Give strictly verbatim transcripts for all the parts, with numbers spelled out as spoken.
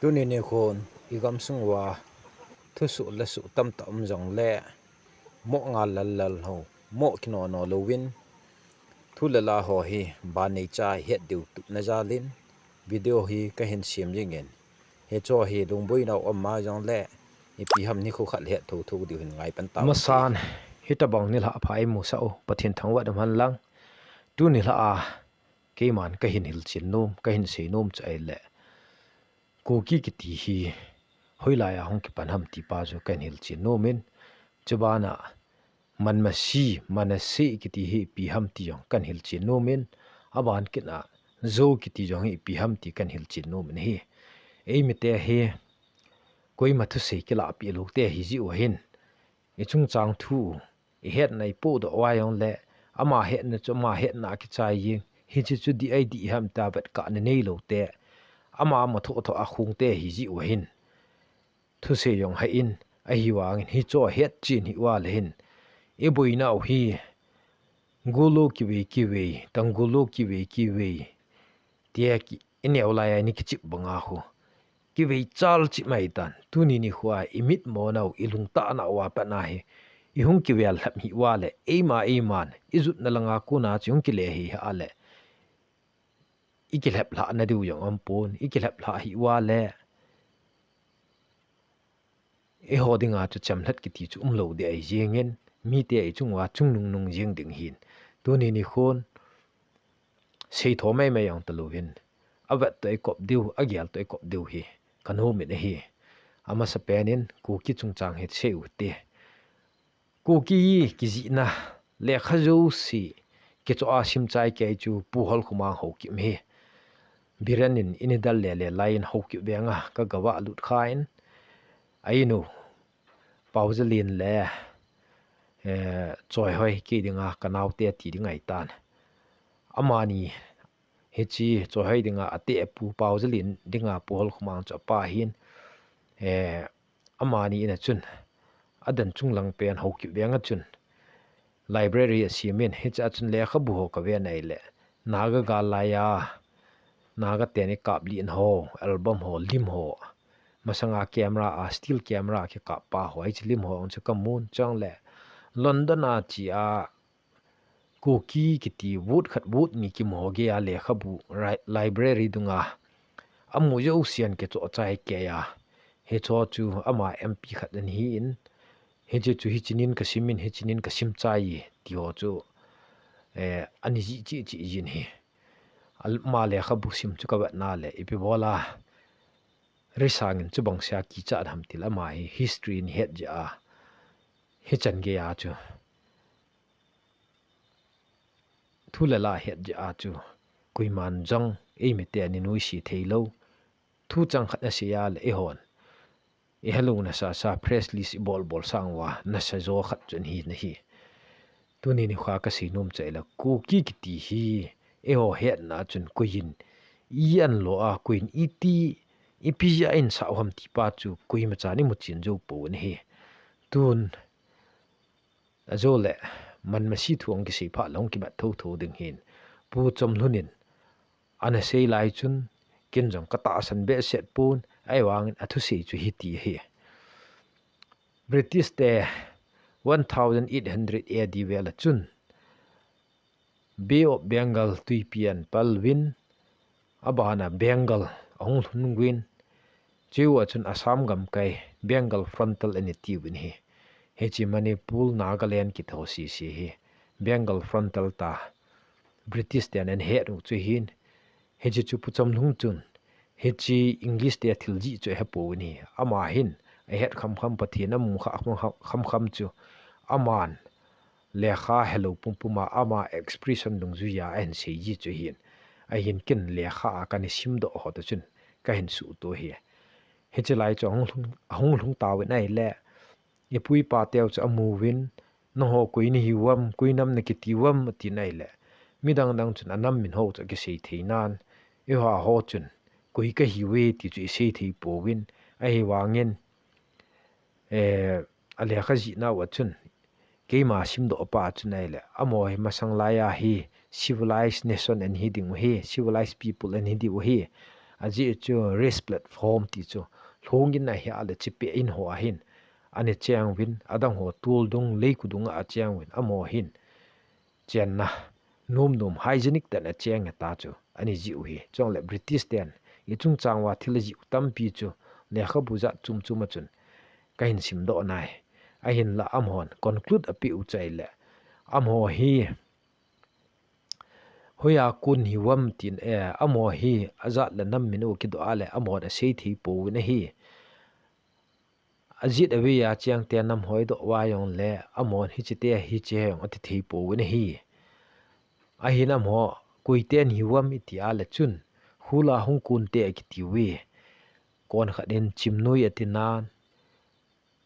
Tuni nikhon i gamsung uva thusoh le soh tamtah um jongle, mo ngal lal lal ho, mo kinono louvin, thu le la ho hi ban neicha het diu tupna jalin video hi kahin sem jingin, hicho hi lungboinau um ma jongle, ipi ham nikho khat le het thotho diu hin ngai pan tau. Masan, hitabang nilhah pha imusah u, Pathen thangvah in umhen lang. Tuni nilhah a keiman kahin hilchen nom, kahin sei nom chu ahile, Kuki kiti hi hoilai a hung kipan ham ti pa chu kahin hilchen nom in, chubana Manmasi, Manasi kiti hi ipi ham ti jong kahin hilchen nom in, aban kit a Zo kiti jong hi ipi ham ti kahin hilchen nom in ahi. Eimite hi koima thusei kilahpeh lou te ahi jeh u ahin, i chungchang thu i hetna i pohdoh uva jongle, ama hetna chu ama hetna a kichai jeng, hiche chu dih a i dih ham tia vetkahna neilou te, ama ama thoh thoh a khong te ahi jeh u ahin, thusei jong hah in, ahivangin hicho hetchen hih uva le hin, i boinau hi Golo kivei kivei, Tangolo kivei kivei, tia ki, i neo lai a i ni kichep banga khu kivei chal chep mai tan. Tuni nikho a i mitmo nau, i lungtah nau a pat na hi i hung kivel lhep hih uva le, eima eiman i jutna langa kona chu hung kile hih a le, i kilhep lhahna diu jong um pon, i kilhep lhah hih uva le, eiho dinga chu chemlhat kiti chu umlou ding ahi jengin, mite i chung uva chungnung nung jeng ding ahin. Tuni nikhon seitho maimai jong talou hin, avet toh i kop diu, agel toh i kop diu hi kanom in ahi. Amasapen in Kuki chungchang hi sei u hite. Kuki kijihna lekha jouse kichoh a simchai kei chu Pu Holkhomang Haokip hi. Biren in i ni del lele lai in Haokip venga ka gava lut khan, a inu Paojalin le, eh, Choihoi kei dinga ka naote ti ding ahitan. Amani hiche Choihoi dinga ateh Pu Paojalin dinga Pu Holkhomang chu apa ahin, eh, amani in a chun, adan chunglang pen Haokip veng a chun library asem in, hiche a chun lekhabu ho kaven ahile, Naga gal lai a Naga ten i kaplih na ho, album ho, lim ho, masanga camera a, still camera a kikap pa ho, hiche lim ho jong chu kamun, chule London a che a Kuki kiti vote khat vote ni kimu ho gei a lekhabu ri-, library dunga amu jousen kichoh chai kei a, hicho chu ama M P khat ana hin, hiche chu hiche nin kasim in, hiche nin kasim chai e, ti ho chu, eh, ana jih cheh cheh jin ahi. Ama lekhabu sim chu kavet na le, ipi bol a Risang in chubang sea kichat ham tile, ama hi history in het jeh a, hichan gei a chu thu le la het jeh a chu koiman jong eimite ana nuisat thei lou. Thu chang khat asei a le eihon i helou nasa sa, press release i bol bol sang uva nasa jo khat chu ana hi na hi. Tuni nikho a kasei nom chu ahile, Kuki kiti hi eiho hetna a chun koi in i an lo a, koi in iti, ipi jeh a i insah u ham ti pa chu koima chan imu chen jou pon ahi. Tun, ajole, Manmasi thu hung kisei phat le hung kimat thotho ding hin, Pu Chomlhun in ana sei lai chun, ken jong katahsan behseh pon, ahivangin athusei chu hiti ahi. British te one thousand eight hundred A D vel a chun, Bay of Bengal tuipi ana pal uvin, abana Bengal ahung lhung uvin, chua chun Assam gamkai Bengal frontal ana tiuvin ahi. Hiche Manipur, Nagaland kiti ho sese hi Bengal frontal ta British ten ana het u chu ahin, hiche chu Pu Chomlhun chun hiche English te thil jih chu ahe pouvin ahi. Ama hin ahet kham kham, Pathen amu kha kham kham chu, aman lekha helou pum pum a ama expression dungjui a ahin sei ji chu ahin, ahin ken lekha a kana simdoh ho toh chun kahin suhto ahi. Hiche lai chu ahung lhung, ahung lhung tauvin ahile, ipu ipa teu chu amu uvin, nangho koi nahiu vem, koi nam nakiti uvem, ati na ahile, midang dang chun anam min ho chu akisei thei nan, eiho ho chun koi kahiuve ti chu isei thei pouvin, ahivangin, eh, alekha jih nau a chun, keima simdoh pa chun ahile, amaho hi masang lai a hi civilized nation ana hi diu ahi, civilized people ana hi diu ahi, ajeh chu rest platform ti chu lhung in ahile chipeh in ho ahin, ana cheng uvin, adang ho tol dung, leiku dung a cheng uvin, amaho hin chenna nom nom hygienic tah in acheng e ta chu ana jih u hi. Chule British ten i chungchang uva thil ajih u tampi chu lekhabu jat chom chom a chun kahin simdoh nai. Ahinla amahon conclude apeh u chu ahile, amaho hi hoiya kon hiuvem tin, eh, amaho hi ajat le nam min u kidoh a le amahon asei thei pouvin ahi. Ajet avei a cheng te nam hoi doh uva jongle amahon hiche te hiche jong ati thei pouvin ahi. Ahin amaho koiten hiuvem iti a le chun, khul a hung kon te akiti uve. Kon khat in chimnoi ati nan,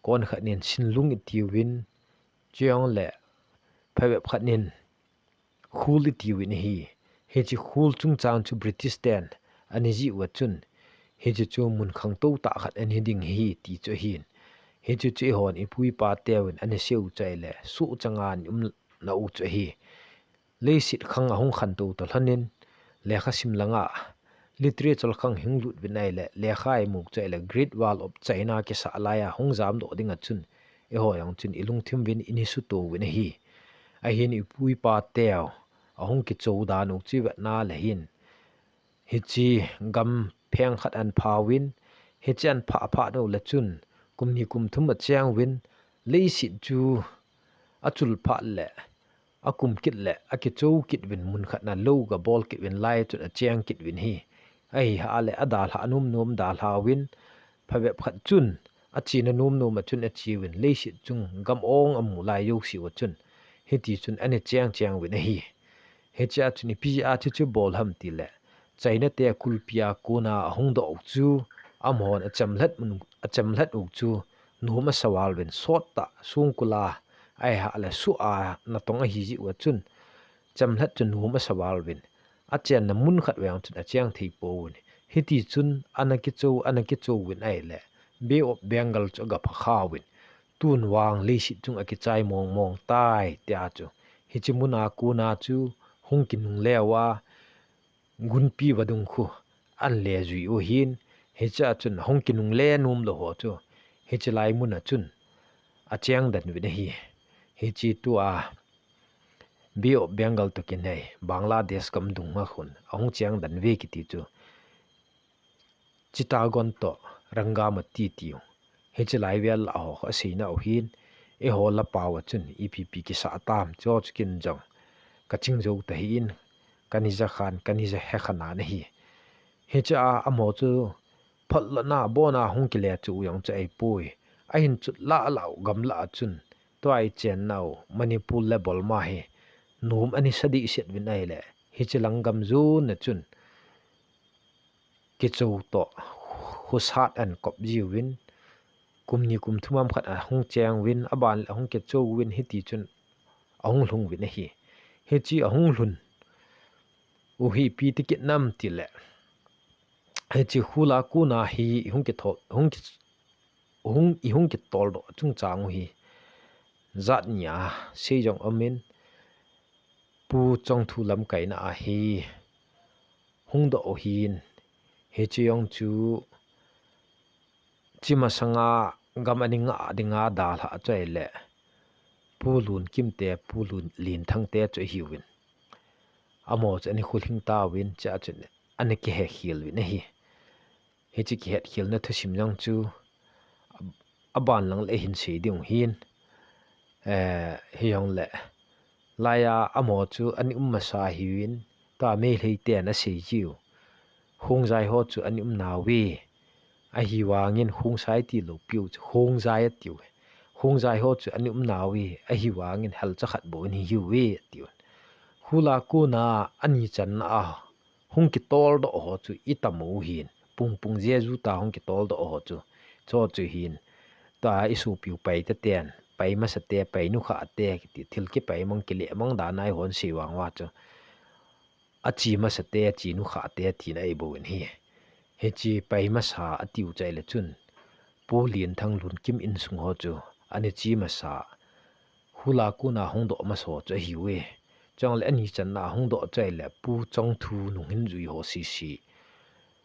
kon khat in sinlung iti uvin, chule phabep khat in khul iti uvin ahi. Hiche khul chungchang chu British ten ana jih uva chun, hiche chu mun khangtou tah khat ana hi ding ahi ti chu ahin. Hiche chu eihon ipu ipa teuvin ana sei u chu ahile, sohchang a ana umna u chu ahi. Leiset khang ahung khantou toh lhon in, lekha sim langa literature khang hung lut uvin ahile, lekha imu u chu ahile Great Wall of China kisah laiya hung jamdoh ding a chun, eiho jong chun ilungthim uvin, ini suto uvin ahi. Ahin ipu ipa teu ahung kichou dan u chu ivet na le hin, hiche gam pheng khat ana pha uvin, hiche ana pha, apha u le chun, kum ni kum thum acheng uvin, leiset chu achul phat le, akum kit le, akichou kit uvin, mun khat na lou gabol kit uvin, lai chun acheng kit uvin ahi. Ahi a le adalhah nom nom dalha uvin, phabep khat chun achena nom nom a chun ache uvin, leiset chung gam ong amu lai jouse uva chun, hiti chun ana cheng cheng uvin ahi. Hiche a chun ipi a chu chu bol ham ti le, China te kulpi a kona ahung doh u chu, amahon achamlhat mun, achamlhat u chu, nom asa val uvin, sot tah, songkul a, ahi a le suh a natong ahi jeh uva chun, chamlhat chu nom asa val uvin, achenna mun khat vang chun acheng thei pouvin. Hiti chun ana kichou, ana kichou uvin ahile, Bay of Bengal chu aga pha kha uvin. Tun vang leiset chung akichai mong mong tai tia chu, hiche mun a kona chu hung kinungle uva, gunpi vadung khu ana le jui u ahin, hiche a chun hung kinungle nom lou ho chu, hiche lai mun a chun acheng den uvin ahi. Hiche tua Bay of Bengal toh kinai Bangladesh gam dung a khun ahung cheng den uve kiti chu, Chittagong toh Rangamati tiu, hiche lai vel a ho aseina u ahin, eiho la pau a chun ipi pi kisah tam chu chu kin jong kaching jou tahih in, kanija khan, kanija he khan ana hi. Hiche a amaho chu phatlona bona hung kile chu u jong chu ahipoi. Ahin chut lah lah u gamlah a chun, tua ichenna u Manipur le Burma hi nom ana sa dehset uvin ahile, hiche lang gam jon a chun kichou toh khosat ana kop jiuvin, kum ni kum thum ham khat ahung cheng uvin, aban le ahung kichou uvin, hiti chun ahung lhung uvin ahi. Hiche ahung lhun u hi ipi ti kit nam ti le, hiche khul a kona hi ihung kithol, hung ki, hung, ihung kitol doh chungchang u hi jat ni a sei jong um in, Pu Chongthu lamkaina a hi hung doh u ahin, hiche jong chu chi masanga gam ani ngah dinga dalha chu ahile, Pu Lunkim te, Pu Lun, Linthang te chu ahiuvin. Amaho chu ana kholhing tauvin, chua chun ana kihe khel uvin ahi. Hiche kihet khelna thusim jong chu a, aban lang le hin sei ding u ahin, eh, hijongle, laiya amaho chu ana um masa ahiuvin, tua Meitei ten asei jiu, Khongsai ho chu ana um nauve, ahivangin Khongsai tilou piu chu Khongsai atiu. Khongsai ho chu ana um nauve, ahivangin halcha khat bou ana hiuve atiu. Khul a kona ani channa a hung kitol doh ho chu itam u ahin, pung pung jeju ta hung kitol doh ho chu, chu chu ahin, tua isopiu Paite ten, Pai masate, Pai nukhate kiti, thil kipai mang kile mang dan a eihon sei vang uva chu, achi masate, achi nukhate tina ahibou in ahi. Hiche Pai masa atiu chu ahile chun, Pu Linthang Lunkim insung ho chu ana chi masa, khul a kona hung doh masa ho chu ahiuve. Chule ani channa hung doh chu ahile Pu Chongthu nunghin jui ho sese,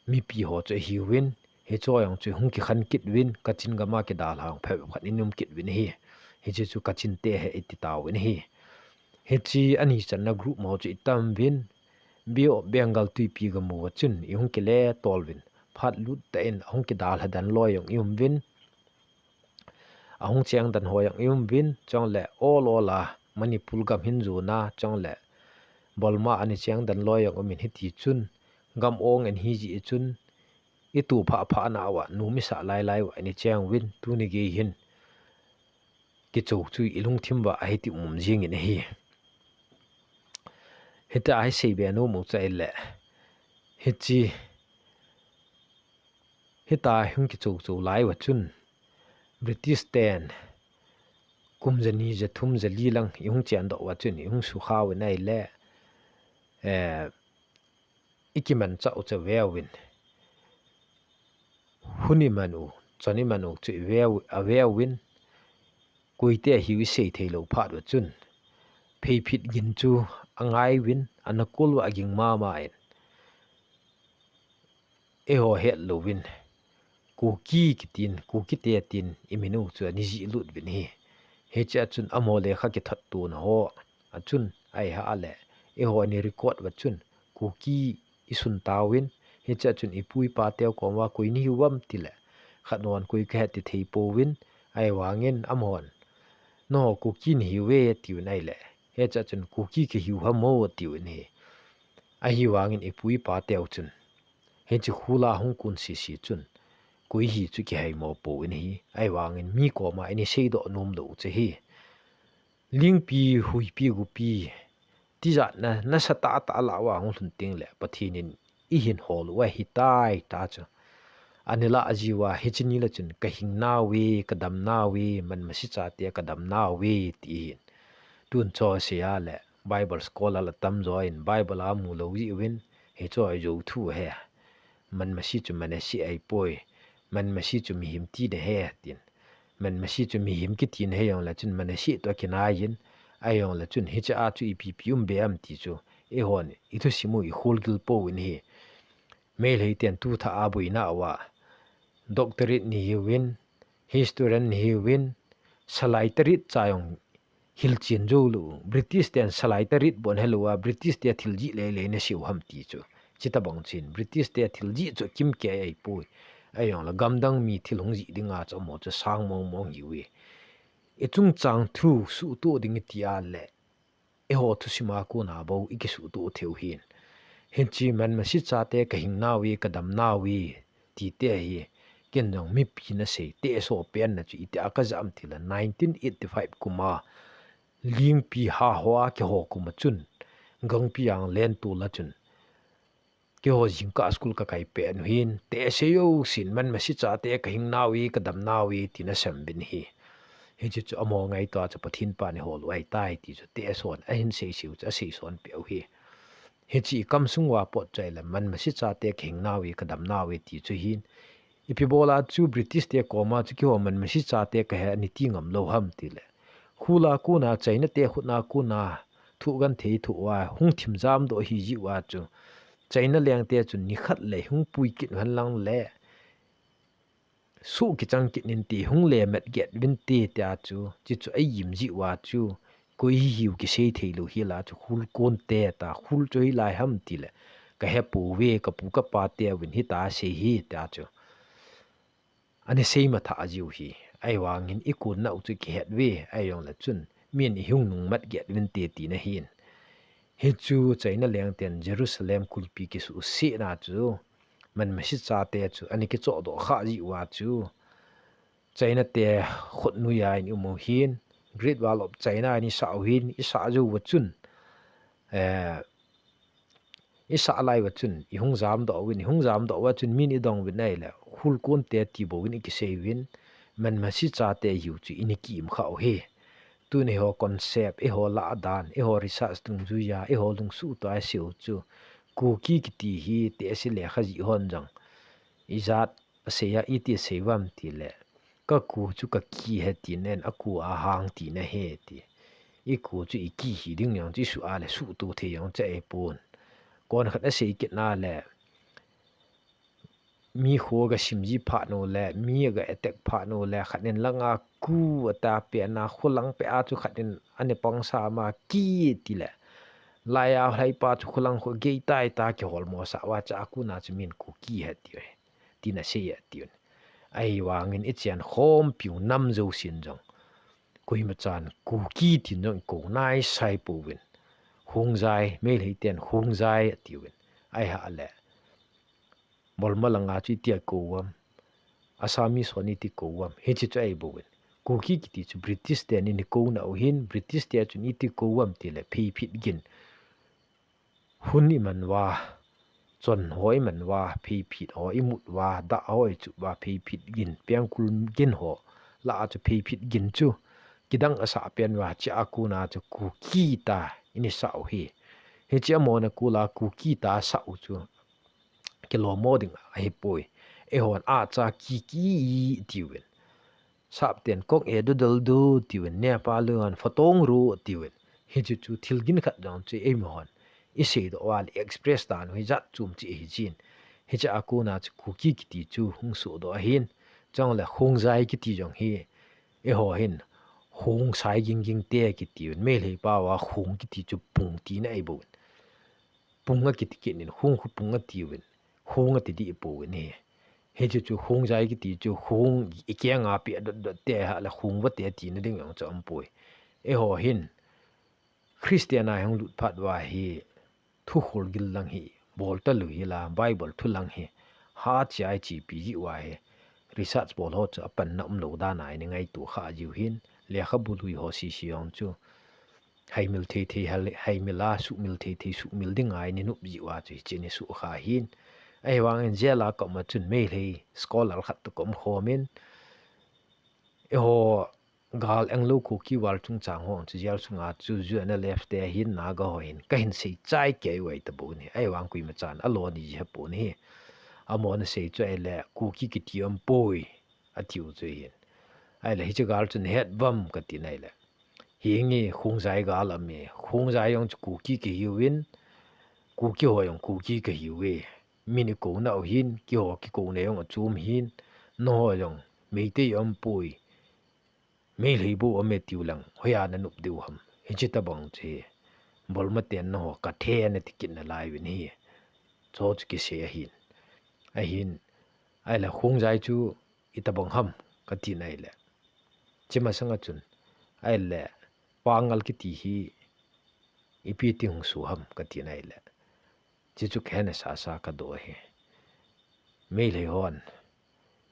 mipi ho chu ahiuvin, hicheho jong chu hung kikhen kit uvin, Kachin gam a kidalhang phabep khat in um kit uvin ahi. Hiche chu Kachin te ahi iti tauvin ahi. Hiche ani channa group ho chu itam uvin, Bay of Bengal twipi gam uva chun ihung kile tol uvin, phat lut tah in ahung kidalha dan loi jong ium uvin, ahung cheng dan ho jong ium uvin, chule ol ol a Manipur gam hin jona, chule Burma ani cheng dan loi jong um in, hiti chun gam ong in hijeh chun, itu phah phah na uva, nu mi sah lai lai uva ini cheng uvin, tuni gei hin kichou chu ilungthim uva ahiti um jing in ahi. Hitia hi sei be nom u chu ahile, hiche, hitia hung kichou chou lai uva chun, British ten kum jani jathum jali lang ihung chen doh uva chun, ihung sukha uvin ahile, eh, ikimanchah u chu aveuvin, hun iman u, chon iman u chu iveu, aveuvin, koite ahiu isei thei lou phat uva chun, pheiphit gin chu angai uvin, ana kol uva aging mama in, eiho het louvin, Kuki kitin, Kuki te tin imin u chu ani jih lut uvin ahi. Hiche a chun amaho lekha kithot tona ho a chun, ahi hale, eiho ani record uva chun, Kuki isun tauvin, hiche a chun ipu ipa teu koma koi nahiu ham tile, khat non koi kahe ti thei pouvin, ahivangin amahon, nangho Kuki nahiuve atiuvin ahile, hiche a chun Kuki kahiu ham o atiuvin ahi. Ahivangin ipu ipa teu chun, hiche khula hung kon sese chun, koi hi chu kiheimo pouvin ahi, ahivangin mi koma ini seidoh nom lou u chu ahi. Lingpi, huipi, gupi, tijatna, nasatah tah lah uva hung lhun tengle, Pathen in ihin hol u ahitai, ta chu. Ani lah jiuva, hiche nile chun, kahing nauve, kadam nauve, manmasi chate kadam nauve, ti ahin. Tun chu asei a le, Bible scholar atamjo in, Bible a amu lou jeh uvin, hichu ajou thu ahi. Manmasi chu Manasseh ahipoi. Manmasi chu mihem tina ahi, tin. Manmasi chu mihem kitina ahi jongle chun Manasseh toh akinai in, ahi jongle chun hiche a chu ipi ipi um be ham ti chu, eihon ithusim u ikhol gil pouvin ahi. Meitei ten tu thah a boina uva, doctorate nahiuvin, historian nahiuvin, salai tarit cha jong hilchen jou lou, British ten salai tarit bon helouva, British te thil jih lei lei nasei u ham ti chu. Chuti bang chun, British te thil jih chu kimkei ahipoi. Ahi jongle gamdang mi thil hung jih dinga chu amaho chu sang mong mong ahiuve. Ichungchang thu suhtoh ding iti a le, eiho thusim a kona bou ikisuhtoh thei u ahin. Hiche manmasi chate kahing nauve, kadam nauve, ti te hi, ken jong mipi nasei, tehse pen na chu itia kaja ham tile nineteen eighty-five kum a, Lingpi Haho a kiho kum a chun, Gangpijang lentol a chun, keiho jingkah school kakai pet u hin, tehse jousen, manmasi chate kahing nauve, kadam nauve, tin asem uvin ahi. Hiche chu amaho ngaito a chu Pathen pan eihol u ahitai ti chu tehse in ahin seisei u chu aseison peh u ahi. Hiche ikamsung uva pot chu ahile, manmasi chate kahing nauve, kadam nauve ti chu ahin. Ipi bola chu British te koma chu keiho manmasi chate kahi ani ti ngam lou ham tile, khula kona China te khutna kona thoh genthei thoh uva hung thim jamdoh ahi jeh uva chu, China lengte chun nikhat le hung pui kit u hen lang le, suh kichang kit in ti, hung le mat get uvin ti, tia chu, chuche chu ahi jeh uva chu, koi hihiu kisei thei lou hila chu, khul kon te ta, khul chu hilai ham tile, kahe pouve, kapu kapa teuvin hitia asei ahi, tia chu ani sei matha jiu ahi. Ahivangin ikonna u chu kihet uve, ahi jongle chun, min ihung nung mat get uvin ti, tina ahin. Hichu China lengten Jerusalem kulpi kisuhsetna chu, manmasi chate chu ani kichohdoh kha jeh uva chu, China te khut noiya in i um u hin, Great Wall of China in isah u hin, isah jou uva chun, eh, isah lai uva chun, ihung jamdoh uvin, ihung jamdoh uva chun, min idong uvin ahile, khul kon te ti bouvin ikisei uvin, manmasi chate hiu chu ini ki-im kha u ahi. Tun eiho concept, eiho lahdan, eiho research dungjuiya, eiho lungsuh toh a isei u chu, Kuki kiti hi tehse lekha jih hon jong, ijat asei a, iti asei uvam tile, kaku chu kaki ahi tina, aku ahang tina ahi ti. Iku chu iki hi ding jong chu isuh a le suhtoh thei jong chu ahipon. Kon khat asei kit na le, mi kho ga sim ji phat nu le, mi ga attack phat nu le, khat in langa ku ata pe na, kho lang pe a chu khat in ani pang sa ma ki ti le. Lai a lai pa chu kho lang kho gei tai ta ki hol mo sa wa cha ku na chu min Kuki he ti ve. Ti na sei e ti un. Ai wangin i chian khom piu nam zo sin jong. Koima chan Kuki tin jong i ko nai sai po vin. Hungjai, Meitei ten Hungjai a ti vin. Ai ha le. Bolma langa chu iti a ko uam. Assamese hon iti ko uam. Hichi chu ai bo vin. Kuki kiti chu British ten ini ko na u hin, British te chun iti ko uam ti le phei phit gin. Hun i man uva, chon ho i man uva, phei phit ho i mut uva, dah ho i chu uva, phei phit gin, pengkul gin ho, la a chu phei phit gin chu, kidang a sa pen uva, chi a ku na chu Kuki ta, ini sa u hi. Hichi a mo na ku la Kuki ta sa u chu, kilom mo ding a hi poi. E hon a cha ki ki i ti vin. Sap ten kong e du dal du ti vin, Nepal lu han phatong ru ti vin. Hichu chu thil gin khat jong chu eima hon i sei doh uva le express dan hi jat chum chi hi chin. Hicha a ku na chu Kuki kiti chu hung su doh ahin. Chong le Hungjai kiti jong hi. E ho hin. Hung sai ging ging te kiti vin. Meitei pa uva Hung kiti chu pung ti na ai bo vin. Pung a kiti kit nin, Hung khu pung a ti vin. Hung a ti di i po vin hi. Hichu chu Hungjai kiti chu Hung i kiang a pi a dot dot te ha le Hung va te ti na ding jong chu um poi. E ho hin. Christian a hung lut phat uva hi. Thu khol gil lang hi. Bol ta lu hi la, Bible thu lang hi. Ha chi ai chi pi ji uva hi. Research bol ho chu a pan na um lo dan a ini ngai tu kha jiu hin. Lekhabu lui ho si si jong chu. Haimil thei thei hal, haimil a, sumil thei thei, sumil ding a ini nup ji uva chu hi chini su kha hin. Ai wangin jail a ka um a chun Meitei scholar khat tu ka um khom in. E ho gal Anglo Kuki War chungchang ho chu jail sunga chu U N L F te hin Naga ho hin ka hin sei chai kei uai ta bo ni. Ai wang koima chan a lo ni ji ha po ni. A mo na sei chu ai le Kuki kiti um poi. A tiu chu hin. Ai le hichi gal chun het vam ka ti nai le. Hi ngi Hungjai gal a mi. Hungjai jong chu Kuki ki hiu vin. Kuki ho jong Kuki ki hiu ve. Min i ko na u hin, ki ho ki ko na jong a chum hin. No ho jong, Meitei um poi. Meitei bo um e tiu lang. Hoiya na nup diu ham. Hichi ta bang chu hi. Bolma ten no ho ka the na ti kit na lai vin hi. Cho chu ki sei ahin. Ahin. Ai le Hungjai chu i ta bang ham ka ti nai le. Chi masang a chun. Ai le Pangal kiti hi ipi ti hung su ham ka ti nai le. Chi chu khen a sa sa ka do hi. Meitei hon.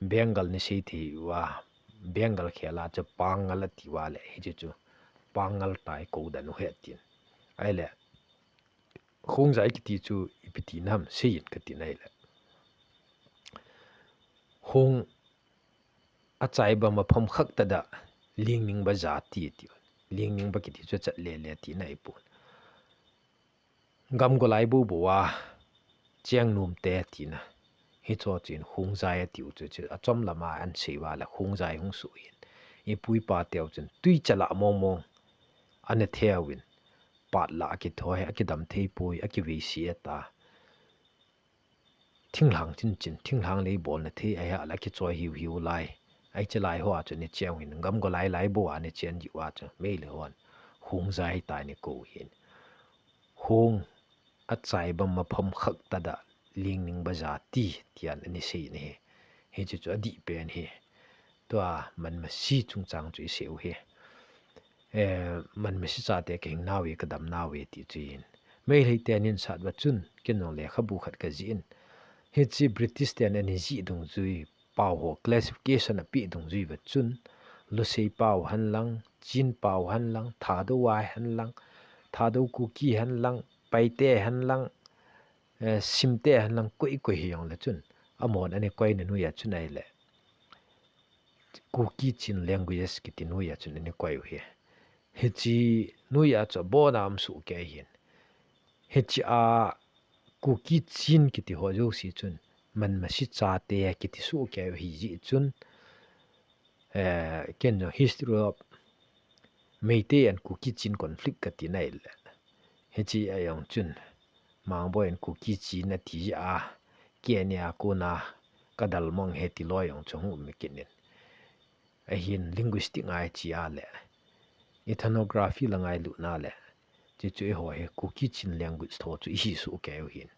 Bengal ni sei thei uva. Bengal khel a chu Pangal a ti uva le. Hichi chu Pangal tai ko dan u he tin. Ai le. Hungjai kiti chu ipi ti nam sei in ka ti nai le. Hung a chai ba ma pham khak ta da Lingning ba ja ti ti. Lingning ba kiti chu chat le le ti nai pun. Gam go lai bu bu a cheng num te ti na. Hi cho chin Hungjai a ti u chu chu a chom lama an sei uva le Hungjai hung su in. I pui pa teu chun tui chala mong mong. An a theu in. Pat la a ki thoi a ki dam thei pui a ki vei si a ta. Thinghlang chin chin, thinghlang lei bol na thei ai ha la ki choi hiu hiu lai. Ai chi lai ho a chu ni cheu hin, gam go lai lai bo a ni chen ji uva chu, Meitei hon. Hungjai ta ni ko hin. Hung a chai ba ma pham khak ta da, Lingning ba ja ti, ti an ani sei ni hi. Hichi chu a di pen hi. Tua man masi chungchang chu i sei u hi. Eh, man masi chate ka hing nau e, ka dam nau e ti chu in. Meitei te nin sat va chun, ken jong lekhabu khat ka ji in. Hichi British ten ani ji dungjui, pau ho classification a pi dungjui va chun. Lusei pau han lang, Chin pau han lang, Thadou vai han lang, Thadou Kuki han lang, Paite han lang, eh, Simte han lang, koi koi hi jong le chun. Amon ani koi na nuia chun ai le. Kuki Chin languages kiti nuia chun ani koi u hi. Hichi nuia chu abon a um su kei hin. Hichi a Kuki Chin kiti ho jo si chun man masi chate kiti su kei u hi ji chun. Eh, ken jong history of Meitei and Kuki Chin conflict ka ti nai le. Hichi a jong chun. Mangboi in Kuki Chin a ti a, Kenya kona, kadal mang he ti loi jong chu hung um kit in. Ahin linguistic ngai chi a le, ethnography la ngailut na le, chi chu eiho hi Kuki Chin language tho chu ihi suh kei u hin.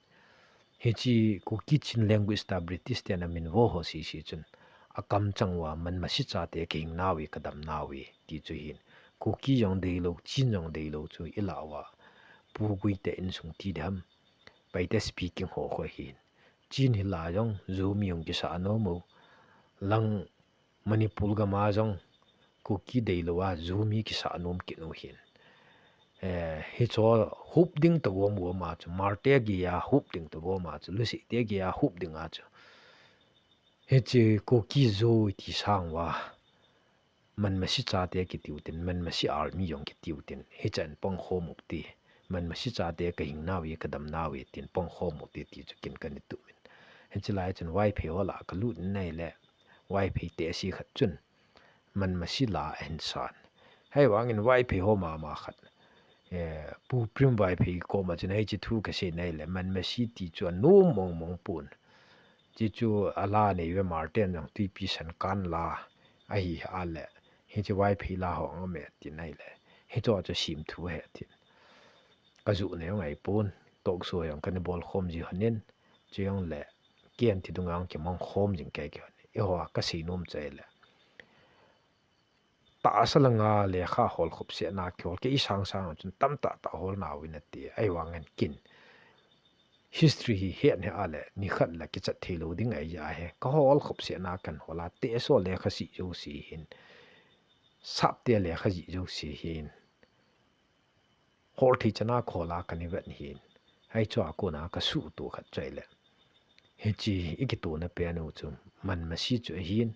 Hichi Kuki Chin language ta British ten amin vo ho sisi chun, akamchang uva manmasi chate kihing nauve, kadam nauve ti chu hin. Kuki jong deilou, Chin jong deilou chu ilah uva, Pu Guite insung ti diham, Paite speaking ho ho hin. Chin hi la jong Zomi jong kisa nom u. Lang Manipur gam a jong Kuki deilou a Zomi kisa nom kit u hin. Eh, hicho hup ding ta gom gom a chu, Hmar te gei a hup ding ta gom a chu, Lusei te gei a hup ding a chu. Hichi Kuki Zo ti sang uva, manmasi chate kiti u tin, manmasi army jong kiti u tin, hichan pang khom u ti, manmasi chate kihing nauve, kadam nauve tin pang khom u ti, ti chu kin kani tup in. Hichi lai chun Vaiphei ho lah kalut in ahile, Vaiphei te asi khat chun manmasi la ahin san. Hei vangin Vaiphei ho mama khat, eh, Pu Prem Vaiphei koma chun hichi thu kasei in ahile, manmasi ti chu anom mong mong pon. Chi chu ala nei ve, Hmar ten jong Tuipi Sankan la ahi a le, hichi Vaiphei la ho anga me tin ahile, hicho chu sim thu he tin. Ka ju nei jong ahi pon, talk show jong kani bol khom ji hon in, chi jong le, ken ti dunga jong kimang khom jing kei kei hon. Eiho a kasei nom chu ahile, tahsa langa lekha hol khop seh na kihol kei i sang sang chun tamtah tah hol nau in ati, ahi vangin kin. History hi het he a le, nikhat la kichat thei lou ding ahi ja he. Ka hol khop seh na kan hol a, te so lekha si jo si hin. Sap te lekha ji jo si hin. Hol thei chana khola kani vet hin. Hicho a kona ka suhto khat chu ahile, hichi i kitona pen u chu manmasi chu ahin.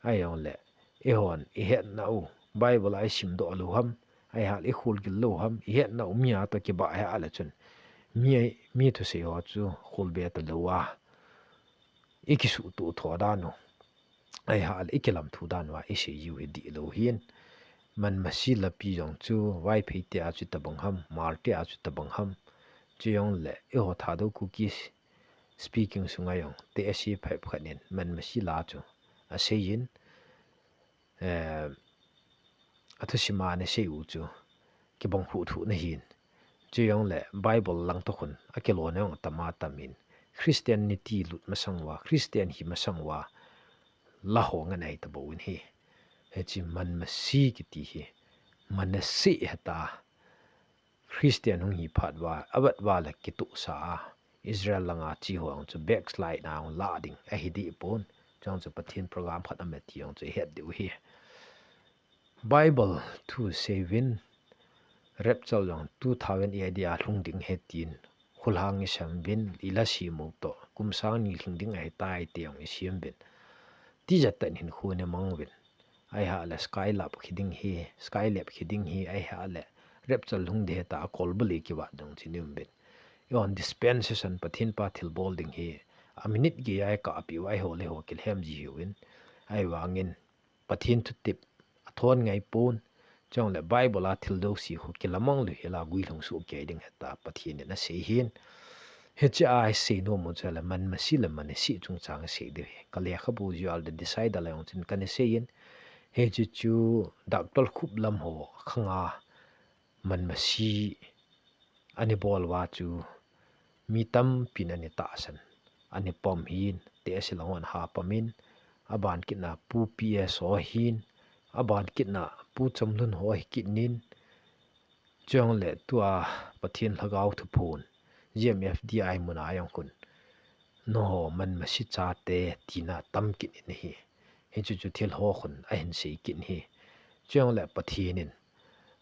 Ahi jong le, eihon i hetna u, Bible a i simdoh lou ham, ahi hal i khol gil lou ham, i hetna u mi a toh kibah he a le chun, mi, mi thusei ho chu khol be ta lou a, i kisuhto tho dan u, ahi hal i kilam thu dan uva i sei jiu hi dihlou hin. Manmasi lapi jong chu Vaiphei te a chu tabang ham, Hmar te a chu tabang ham. Chu jong le, eiho Thadou Kuki speaking sunga jong te asi phai khat in manmasi la chu asei in, eh, athusim a ana sei u chu kibang huh thuh na hin. Chu jong le Bible lang toh khun akilona jong atam atam in, Christianity lut masang uva, Christian hi masang uva, la ho ngen ahi ta bou in hi. Hichi manmasi kiti hi, Manasseh heta, Christian hung hi phat uva, avat uva le kituhsa a, Israel langa chi ho jong chu backslide na hung la ding ahi deh pon, chujong chu Pathen program khat aum e ti jong chu i het diu hi. Bible thu seivin, rapture jong two thousand A D a lhung ding ahi tin, khulhang i sem uvin, i la sim u toh, kum sang ni lhing ding ahitai ti jong i sim uvin. Tijat tah in hinkho i mang uvin. Ahi hal le Skylab khi ding hi, Skylab khi ding hi, ahi hal le rapture lhung ding ahitai, a kolbu le kivat ding chi ni um uvin. Eiho dispensation Pathen pa thilbol ding hi, a minute gei a i kap u ahi ho le ho kilhem ji hiuvin. Ahi vangin, Pathen thutep athon ngai pon, chujong le Bible a thil jouse khu kilamang lou hel a guilhung soh kei ding ahitai, Pathen in asei hin. Hichi a i sei nom u chu ahile manmasi le Manasseh chungchang i sei diu hi. Ka lekhabu jal The Decider la jong chun kana sei in. Hichi chu Doctor Khuplam ho khanga manmasi ana bol uva chu mi tampin ana tahsan, ana pom hin, te asi lang hon ha pom in, aban kitna Pu P S ho hin, aban kitna Pu Chamlun ho hi kit in, chujong le tua Pathen Lhagao thuphon, G M F D I mun a jong khun, nangho manmasi chate tina tam kit in ahi. Hichu chu thil ho khun ahin sei kit in hi. Chujong le Pathen in,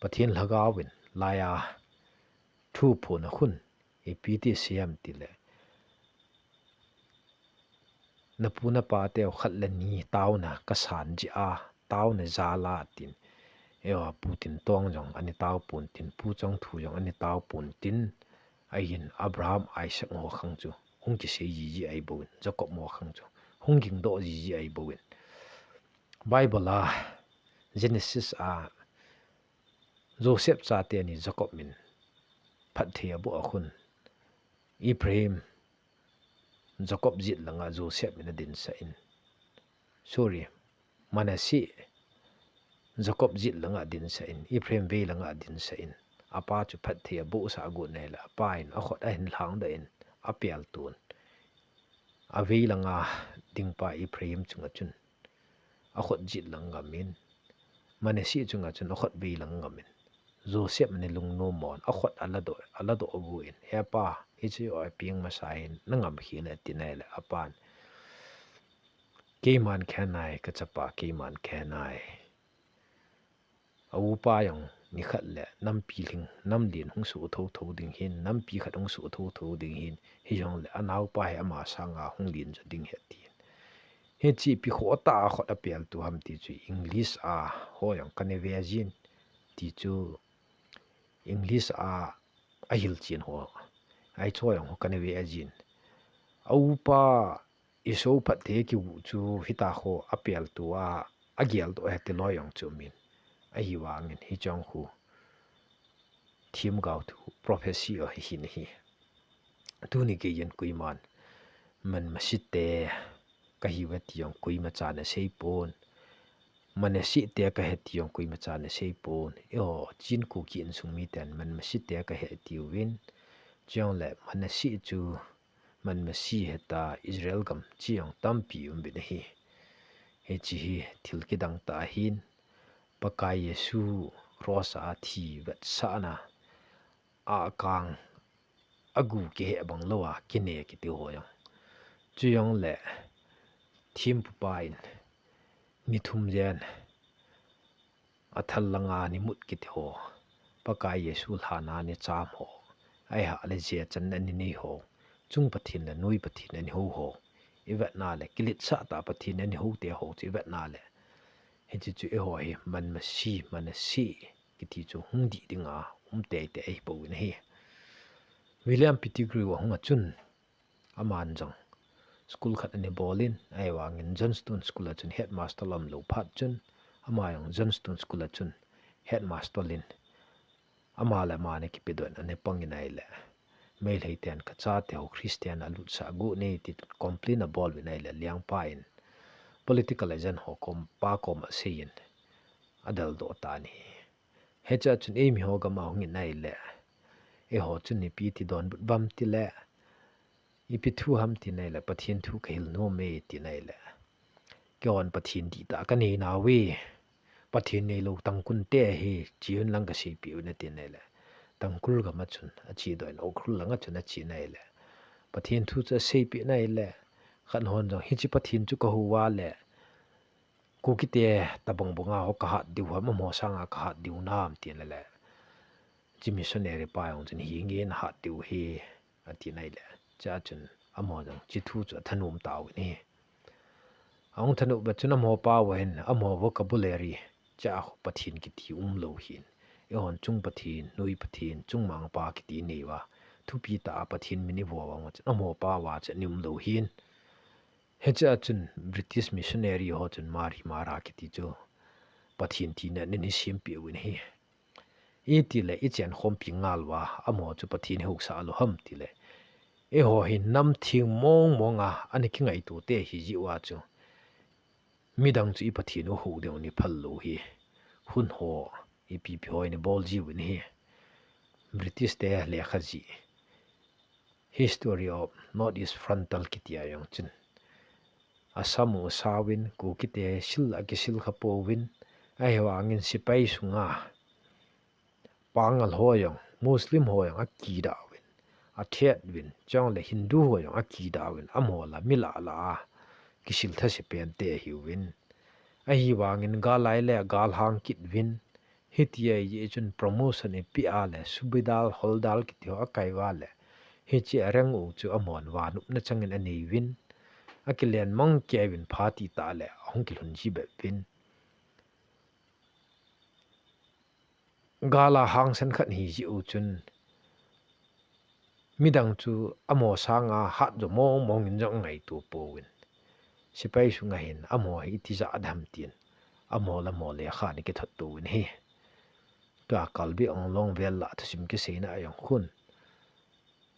Pathen Lhagao in, laiya thuphon a khun, ipi ti asei em ti le, na pu na pa teu khat le ni taona kasan jeh a, taona jal a tin, eiho Pu Tintong jong ana tao pon tin, Pu Chongthu jong ana tao pon tin, ahin Abraham, Isaac ho khang chu hung kisei jiji ahi bou in, Jacob ho khang chu hung gingdoh jiji ahi bou in. Bible a, Genesis a, Joseph chate ni Jacob min phatthei aboh a khun, Ephraim, Jacob jet langa Joseph in adin sah in. Sorry, Manasseh, Jacob jet langa adin sah in, Ephraim vei langa adin sah in. Apa chu phatthei abohsah agot nai le, apa in akhut ahin lhangdoh in, apel tun. Avei langa dingpa Ephraim chunga chun akhut jet lang ngam in, Manasseh chunga chun akhut vei lang ngam in, Joseph in alungnom mon, akhut aladoh, aladoh agu in, "He pa, hiche ho apeng masa hin, nangam hih in," ati nai le, apan, "Keiman khen nai, kachapa, keiman khen nai. A upa jong nikhat le nampi lhing, namlen hung soh thotho ding hin, nampi khat hung soh thotho ding hin, hijongle anaopa hi ama sanga hung len jo ding ahi," tin. Hiche ipi khoh tah a khut apel tu ham ti chu English a ho jong kana ve jin, ti chu English a ahilchen ho, ahi chu jong ho kana ve jin. A upa Esau phatthei kiu chu hitia ho apel tu a, ageldoh ahi ti loi jong chu umin. Ahivangin hiche jong khu themgao thu, prophecy ahi, hin ahi. Tuni geiyin koiman Manasseh te kahiuve ti jong koima chan asei pon. Manasseh te kahi ti jong koima chan asei pon. Eiho Chin Kuki insung miten Manasseh te kahi tiuvin. Chujongle Manasseh chu Manasseh hita Israel gam chu jong tampi um uvin ahi. Hiche hi thil kidang tah ahin, Pakai Jesu cross a thi vetsahna a kang agu kihe bang lou a kine kiti ho jong. Chujongle thempupa in ni thum jen athal langa ni mut kiti ho, Pakai Jesu lhana ni cham ho, ahi hale jechan ani nei ho, chung Pathen le noi Pathen ani hou ho, ivetna le kiletsah tah Pathen ani hou te ho chu ivetna le, hiche chu eiho hi Manasseh, Manasseh kiti chu hung dih dinga um teitei ahi pouvin ahi. William Pettigrew ahung a chun, aman jong school khat ana bol in, ahivangin Johnstone School a chun headmaster aum lou phat chun, ama jong Johnstone School a chun headmaster in, ama le ama ana kipedoh in ana pang in ahile, Meitei ten kachate ho Christian alutsah got e ti complain abol uvin ahile, Liangpa in political agent ho kom, pa kom asei in, adeldoh tan ahi. Hiche a chun eimi ho gam a hung in ahile, eiho chun ipi ti donbut uvem tile, ipi thu ham ti nai le, Pathen thu kahil nom e ti nai le, keihon Pathen dihtah kanei nauve, Pathen neilou Tangkhul te hi che un lang kaseipeh un ati nai le, Tangkhul gam a chun achedoh in Ukhrul lang a chun ache nai le, Pathen thu chu aseipeh nai le, khat hon jong hiche Pathen chu kahou uva le, Kukite tabang banga ho kahat diu ham, amaho sanga kahat diu nam, tin le le. Hiche missionary pa jong chun hi ngen hat diu hi, ati nai le. Chua chun amaho jong hiche thu chu athanom tauvin ahi. Ahung thanom uva chun amaho pao a hin, amaho vocabulary, chua Pathen kiti umlou hin. Eihon chung Pathen, noi Pathen, chungmang pa kiti inei uva. Thupi tah a Pathen min ivo uva chun amaho pao a chun umlou hin. Hiche a chun British missionary ho chun Mari Mara kiti chu Pathen tina ahin sempeh uvin ahi. Itile ichen khompi ngal uva, amaho chu Pathen ihousah lou ham tile, eiho hi nam theng mong mong a ana kingaito te ahi jeh uva chu, midang chu i Pathen u hou ding u ni phal lou hi. Hun ho ipi ipi ho ana bol jiuvin ahi. British te lekha jih, History of North East Frontal kiti a jong chun, asam u asauvin, Kukite sil akisil kha pouvin, ahivangin sepai sunga Pangal ho jong, Muslim ho jong akidah uvin, athet uvin, chule Hindu ho jong akidah uvin, amaho la mi lah lah a kisil thase pen te ahiuvin. Ahivangin gal lai le gal hang kit uvin, hiti ahi jeh chun promotion ipeh a le, Subedar, Havildar kiti ho akai uva le, hiche a rank u chu amahon vanopna changin anei uvin, akilen mang kei uvin, pha ti tah le ahung kilhun ji bep uvin. Gal a hangsan khat ahi jeh u chun, midang chu amaho sanga hat jo mong mong in jong angaito pouvin. Sepai sunga hin amaho hi iti jat ham tin, amaho le amaho lekha ana kithot uvin ahi. Tua Karbi Anglong vel lah thusim kiseina a jong khun,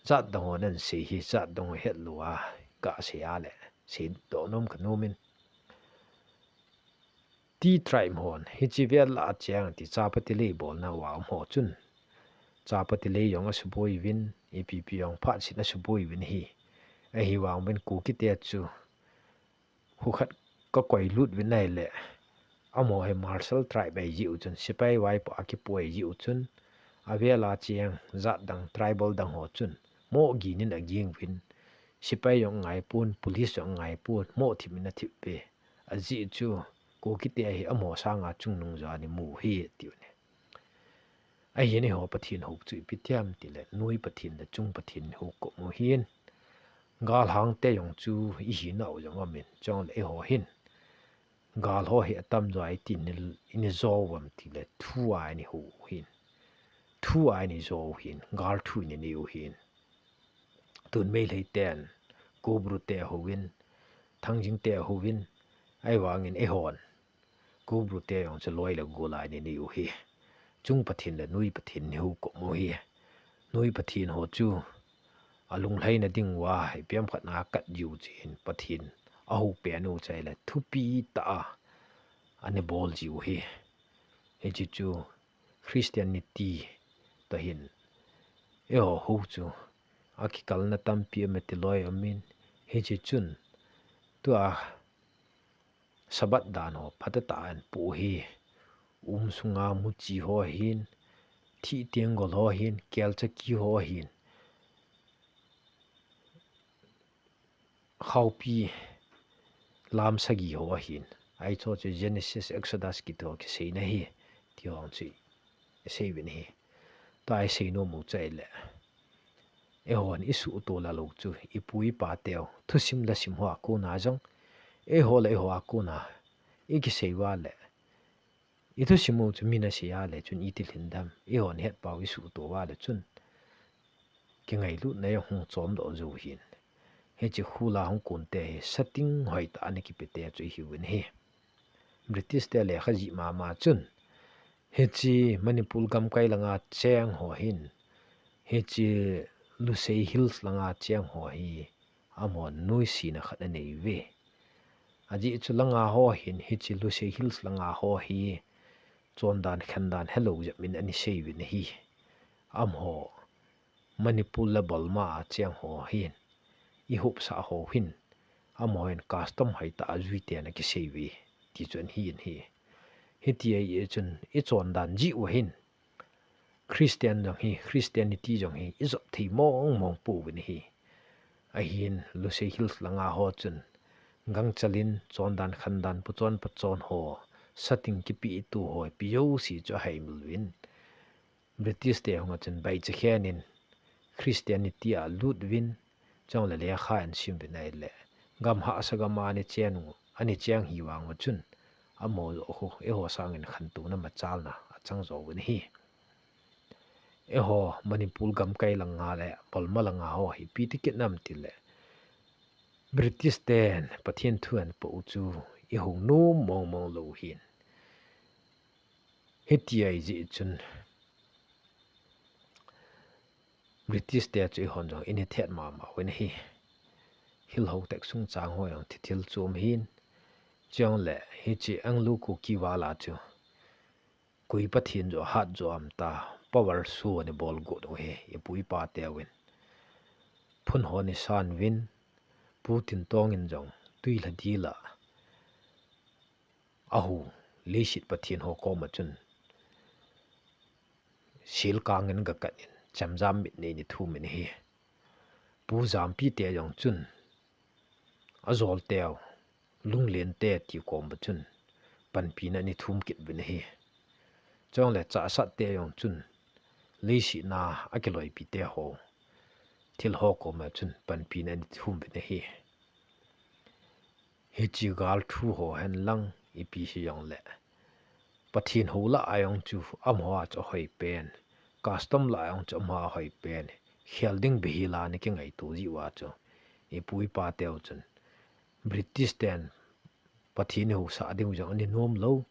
jat dang ho nan sei hi, jat dang ho het lou a, kasei a le, seidoh nom kanom in. Ti tribe hon, hiche vel a cheng ti chapati lei bolna uva um ho chun. Chapati lei jong asuboi uvin, ipi ipi jong phat chin asuboi uvin ahi. Ahivang uvin Kukite chu, hukhat kakoi lut uvin ahile. Amaho hi martial tribe ahi jeh u chun, sepai vaipo akipo ahi jeh u chun. Avel a cheng, jat dang, tribal dang ho chun. Moh gin in aging uvin. Sepai jong angaipon, police jong angaipon, moh thip in athip uve. Ajeh chu, Kukite hi amaho sanga chungnung jo ana mu hi, tiu ahi. Ahin eiho Pathen hou chu ipi ti ham tile, noi Pathen le chung Pathen hou kop u ahin. Galhangte jong chu ihinau jong aum in, chule eiho hin. Gal ho hi atam jo a iti in, ina jo u ham tile, thu a ina hou u ahin. Thu a ina jo u ahin, gal thu ina nei u ahin. Tun Meitei ten, Koubru te houvin, Thangjing te houvin, ahivangin eihon. Koubru te jong chu loi le gol a ina nei u ahi. Chung Pathen le noi Pathen ina hou kop u ahi. Noi Pathen ho chu, alunglhaina ding uva, ipi ham khat na akat jiu chu ahin Pathen, ahou pen u chu ahile, thupi tah a, ana bol jiu ahi. Hiche chu, Christianity toh hin, eiho hou chu, akikalna tampi aum e ti loi aum in, hiche chun, tua, Sabbath dan ho, phatah tah a ahin poh u ahi, um sunga muchi ho ahin, thih tenggol ho ahin, kelchaki ho ahin, khaopi lam sagi ho ahin, ahi chu chu Genesis, Exodus kiti ho kiseina ahi, ti ho chu isei uvin ahi. Tua isei nom u chu ahile. Eihon isuhto la lou chu, ipu ipa teu, thusim la sim ho a kona jong, eiho le eiho a kona, ikisei uva le. Ithusim u chu min asei a le chun iti lhin dem. Eihon hetpau isuhto uva le chun. Kingailutna jong hung chomdoh jou ahin. Hiche khula hung kon te hi setting hoitah a ana kipe te chu ihiuvin ahi. British te lekha jih mama chun. Hiche Manipur gamkai langa cheng ho hin. Hiche Lusei Hills langa cheng ho hi. Amaho noisena khat anei uve. Ajeh chu langa ho hin hiche Lusei Hills langa ho hi chondan khandan helou jep in ana sei uvin ahi. Amaho Manipur le Burma a cheng ho hin ihopsah ho hin amaho hin custom hoitah a jui ten ana kisei uve ti chu ana hi in ahi. Hiti ahi chun ichondan jeh u hin Christian jong hi, Christianity jong hi, ijop thei mong mong pouvin ahi. Ahin, Lusei Hills langa ho chun, gangchal in, chondan khandan, puchon pachon ho, setting kipe tu ho, ipi jouse chu ahaimil uvin. British te hung a chun, baicha khen in, Christianity a lut uvin, Chule lekha ahin sim uvin ahile, gam hahsa gam a ana cheng u, ana cheng hi vang u chun, amaho joh khu, eiho sangin khantouna machalna achang jo uvin ahi. Eiho Manipur gamkai langa le Burma langa ho hi ipi ti kit nam tile, British ten Pathen thu ahin po u chu ihung nom mong mong lou u ahin. Hiti ahi jeh chun, British te chu eihon jong ina thet mama uvin ahi. Hilhou tek sung chang ho jong thithil chu um ahin. Chule hiche Anglo Kuki val a chu koi Pathen joh hat joh ham ta, power show ana bol got u ahi, ipu ipa teuvin. Phun ho ana san uvin, Pu Tintong in jong tui lha dil a ahu, leiset Pathen ho koma chun, silkang in gakan in, chemjam mit nei ana thum in ahi. Pu Jampi te jong chun, ajol teu, Lunglen te ti koma chun, panpina ana thum kit uvin ahi. Chule Chahsat te jong chun, leiset a akiloipi te ho, thil ho koma chun, panpina ana thum uvin ahi. Hiche gal thu ho hen lang ipi hijongle, Pathen ho lah a jong chu amaho a chu ahoi pen, custom lah a jong chu amaho a ahoi pen, khel ding bep hila ana kingaito jeh uva chu, ipu ipa teu chun, British ten Pathen ihousah ding u jong ana nom lou,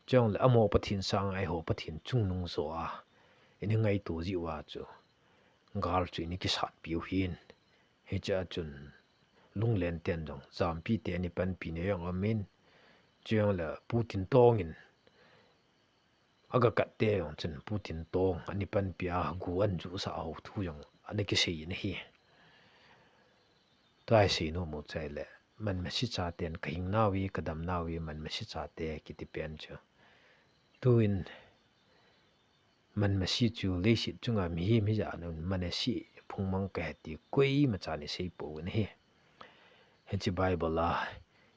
chule amaho Pathen sanga eiho Pathen chungnung jo a, ana ngaito jeh uva chu, gal chu ana kisatpi u ahin. Hichea chun, lunglen ten jong, jampi te ani panpi ne jong amin, chujongle Pu Tintong in, aga kat te jong chun Pu Tintong ani panpi a gu an ju sa ho thu jong ana kisei in ahi. Tua hi sei nom u chu ahile, man masi chaten ka hing nau hi, ka dam nau hi, man masi chate kiti pen chu. Tuin, man masi chu leiset chunga mihem hijat un, man asi phungmang kahi ti koima chan isei pouvin ahi. Hiche Bible a,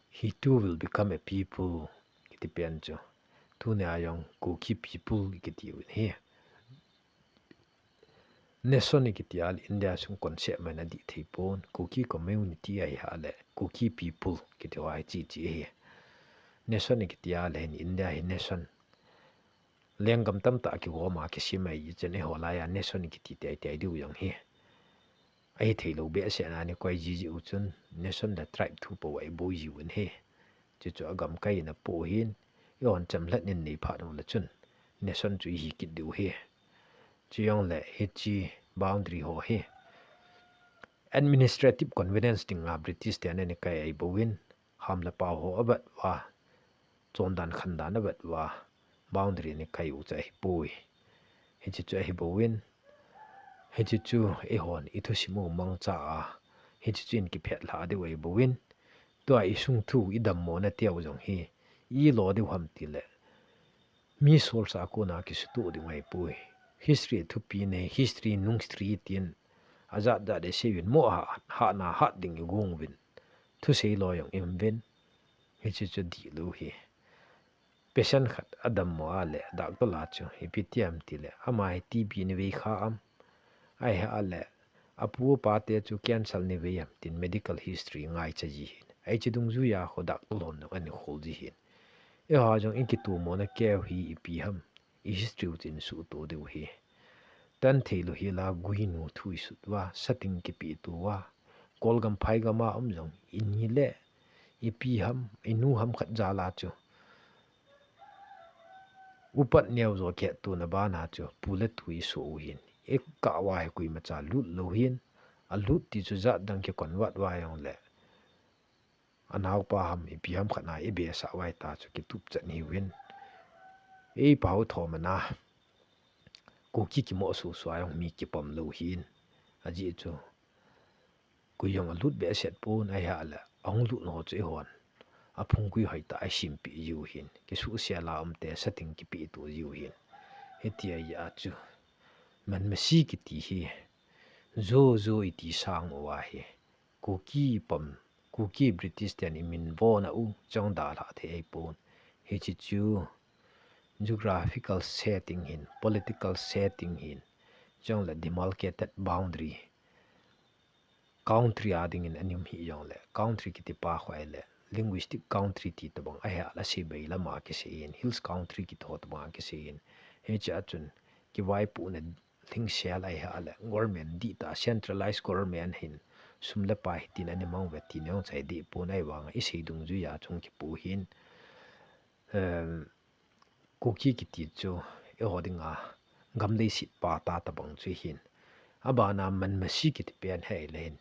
"He too will become a people," kiti pen chu. Tunia jong Kuki people kiti uvin ahi. Nation kiti a le India sung concept mai na dih thei pon, Kuki community ahi a le Kuki people kiti ho ahi chi chi ahi. Nation kiti a le hin India hi nation lenggam tamtah kigom a kisem ahi, chen eiho laiya nation kiti tei tei diu jong hi. Ahi thei lou behseh na ni koi ji ji u chun nation le tribe thu po ahi boi ji un hi. Chuchu a gamkai in apoh hin, eihon chamlhat in nei phat u le chun nation chu ihi kit diu hi. Chujongle hiche boundary ho hi administrative convenience dinga British ten ana kai ahi bouvin, ham le pao ho avet uva, chondan khandan avet uva, boundary ana kai u chu ahipoi. Hiche chu ahi bouvin, hiche chu eihon ithusim u mangcha a, hiche chu in kiphet lha diu ahi bouvin, tua isung thu idammo na teu jong hi, ilo diu ham tile, mi solsa a kona kisutoh diu ahi poi. History thupi nei, history nung history tin, ajat jat isei uvin, mo ha, hahna hat ding igong uvin, thusei lo jong ium uvin, hiche chu dihlou hi. Patient khat adammo a le, doctor la chu, ipi ti ham tile, ama hi T B nei vei kha am, ahi a le, apu apa te chu cancer nei vei am tin medical history ngaicha ji hin. Hiche dungjuiya kho doctor lhon jong ana khol ji hin. Eiho jong ikitomo na keu hi ipi ham, i history u chu in suhto diu hi. Tan thei lou hi la guinu thu isut uva, sating kipeh to uva, Kolgam Phaigam a um jong in hi le, ipi ham, inu ham khat jal a chu upat neo jo khet tona bana chu pu le tu iso u hin. Ikah uva hi koimacha lut lou hin, alut ti chu jat dang kikon vat uva jongle, anaopa ham, ipi ham khat na ibe sah uva ta chu kitup chan hiuvin. Eipao thomna, Kuki kimo suhsuh a jong mi kipom lou hin. Ajeh chu, koi jong alut behseh pon ahi a le, ahung lut ho chu eihon aphung gui hoitah a isim peh jiu hin, kisuhsel a um te sating kipeh to jiu hin. Hiti ahi a chu, man masi kiti hi, Zo Zo iti sang uva hi, Kuki pom, Kuki British ten imin vona u chang dalha thei ahi pon. Hiche chu geographical setting hin, political setting hin, chang le demarcated boundary, country a dingin aum hi jongle, country kiti pa kho ahile, linguistic country ti tabang ahi a le, Sibai lama kisei in, hills country kiti ho tabang kisei in, hiche a chun kivaipohna lhingsel ahi a le, government dihtah, centralized government hin sum le pai hitin ana mang uve ti neo chai dih pon ahi vanga isei dungjuiya chung kipu hin, em, Kuki kiti chu eiho dinga gam leiset pa ta tabang chu hin. Abana man masi kiti pen hi ahile hin,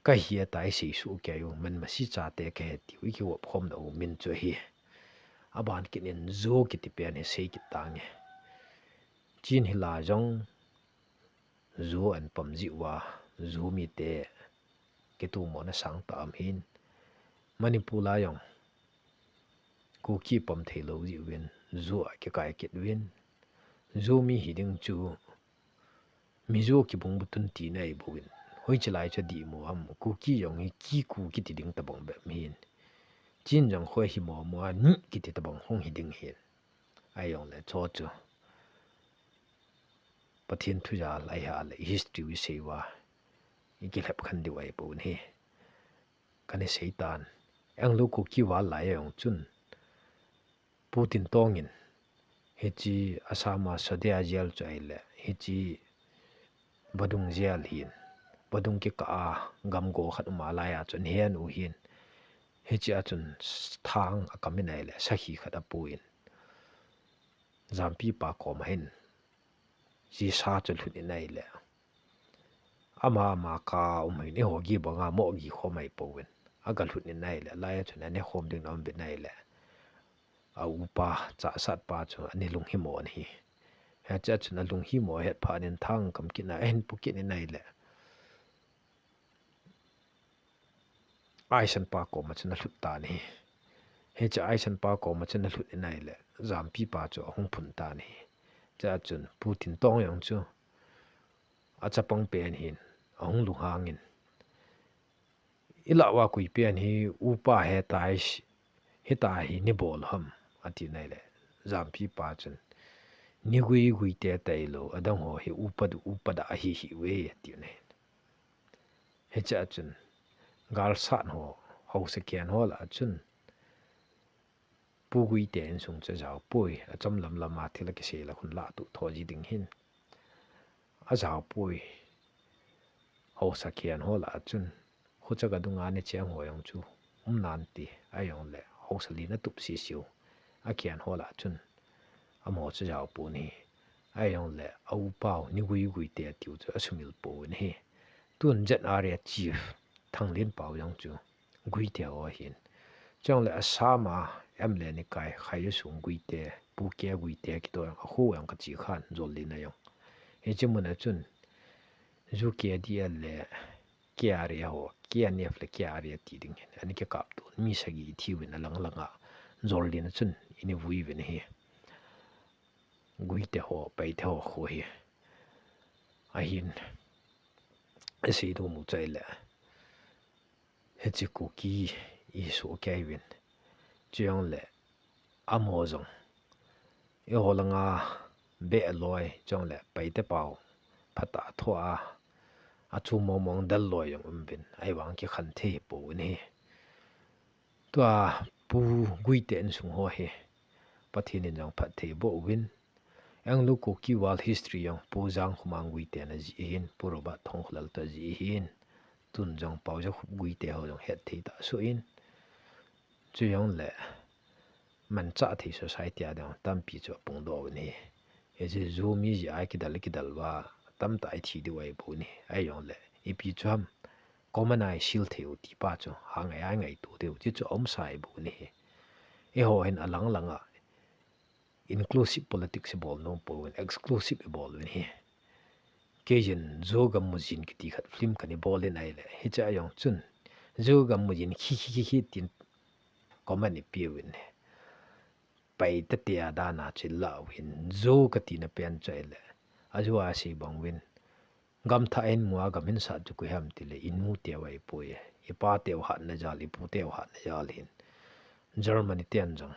kahi a ta isei suh kei u, man masi chate kahi tiu, ikivop khomna u min chu ahi. Aban kit in Zo kiti pen hi sei kit tange. Chin hila jong Zo ana pom jiuva, Zo mite kitomona sangtah aum hin. Manipur la jong Kuki pom thei lou jiuvin, Zo a kikai kit uvin. Zo mi hiding chu Mizo kibung butun tina ahi bouvin. Hoiche lai chu adih mo am, Kuki jong hi Kiku kiti ding tabang bep ahin. Chin jong hoi hi mo mo a, Ni kiti tabang hung hiding ahin. Ahijongle chu chu Pathen thujal ahi a le, history u isei uva, ikilhep khen diu ahi pon hi. Kana sei tan. Anglo Kuki val lai a jong chun, Pu Tintong in, hiche Assam a Sadiya jail chu ahile, hiche vadung jail hin, vadung kikah a gamgo khat um a lai a chun ahen u hin, hiche a chun thang akam in ahile, sakhi khat apu in, jampi pa koma hin, hiche sa chu lhut in ahile, ama ama ka um hin, eiho gi banga mo gi khom ai pouvin. Aga lhut in ahile, lai a chun ane khom ding na um bin ahile, a upa, chasat pa chu ani lunghimo ahi. Hiche a chun alunghimo het phat in thang kam kit na, ahin pu kit in ahile, Aisan pa koma chun alhut tan ahi. Hiche Aisan pa koma chun alhut in ahile, Jampi pa chu ahung phun tan ahi. Chua chun Pu Tintong jong chu achapang pen hin ahung lunghang in, "Ilah uva koi pen hi upa hitai, hitia hi nei bol ham?" ati in ahile, Jampi pa chun, "Nei gui gui te tailou, adang ho hi upa du upa da ahi hi uve," ati in ahi. Hiche a chun, galsat ho, haosa khen ho lah a chun, Pu Guite insung chu ajao poi, achom lam lam a thil akisei lah a khun lah tuh tho ji ding hin. Ajao poi, haosa khen ho lah a chun, khucha ga dunga nei cheng ho jong chu um nan ti, ahijongle haosa lin atup sisiu, akhen ho lah a chun, amaho chu ajao pon ahi. Ahijongle a upa u, Ni Gui Guite atiu chu asumil pon ahi. Tun Z R A Chief Thanglen pau jong chu Guite ho ahin. Chule Assam a M L A ni kai Khaiyusung Guite, Pu K Guite kiti jong, akho jong kachi khan, Zollin a jong. Hiche mun a chun Zu K D L le K R A ho, K N F le K R A ti ding hin, ani kikap tun mi sagi ithi uvin alang lang a, Zollin a chun eina vui uvin ahi. Guite ho, Paite ho khu hi. Ahin, isei nom u chu ahile, hiche Kuki isoh kei uvin. Chujongle, amaho jong, eiho langa beh loi, chule Paite pau phatah a thoh a, achu mong mong del loi jong um uvin, ahivang kikhen thei pouvin ahi. Tua Pu Guite insung ho hi Pathen in jong phatthei boh uvin. Anglo Kuki World History jong Pu Jangkhomang Guite in ajih ahin, Pu Robert Thongkholal toh ajih ahin. Tun jong Pau Jakhup Guite ho jong hetthei tah asoh in. Chujongle manchah thei society a ding tampi chu apung doh uvin ahi. Hiche Zomi jeh a kidel kidel uva tamtah ithi diu ahi bou ahi. Ahijongle ipi chu ham, common a isil thei u ti pa chu ha ngai a ngaito diu ti chu aumsa ahi bou ahi. Eiho hin alang lang a inclusive politics ibol nom pouvin, exclusive ibol uvin ahi. Kei jin Zo Gam Mujin kiti khat film kana bol in ahile, hiche a jong chun Zo Gam Mujin khi khi khi khi tin comment ipi uvin ahi. Paite te a dan a chu ilah uvin, Zo kati na pen chu ahile, ajo a sei bang uvin, gam thah hin mu a gam hin sat chu koi ham tile, inu teu ahipoi, ipa teu hatna jal, ipu teu hatna jal ahin. Germany ten jong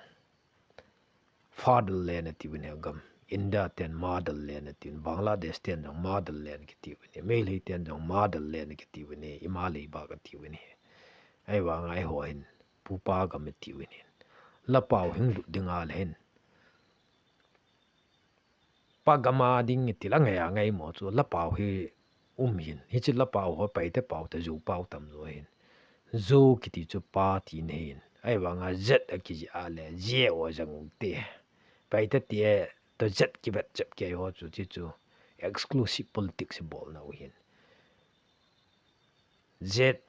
Fatherland ati uvin ahi gam. India ten Motherland ati uvin, Bangladesh ten jong Motherland kiti uvin ahi, Meitei ten jong Motherland kiti uvin ahi, ima leibak ati uvin ahi. Ahivang a eiho hin pupa gam ati uvin ahi. Lapau hung lut ding a le hin, pa gam a ding iti la ngai a ngai mo chu lapau hi um ahin. Hiche lapau ho Paite pau te Zo pau tamjo ahin. Zo kiti chu pa tina ahin. Ahivang a Z akijih a le J o jang u te. Paite te toh Z kivet chep kei ho chu, hiche chu exclusive politics ibolna u ahin. Z,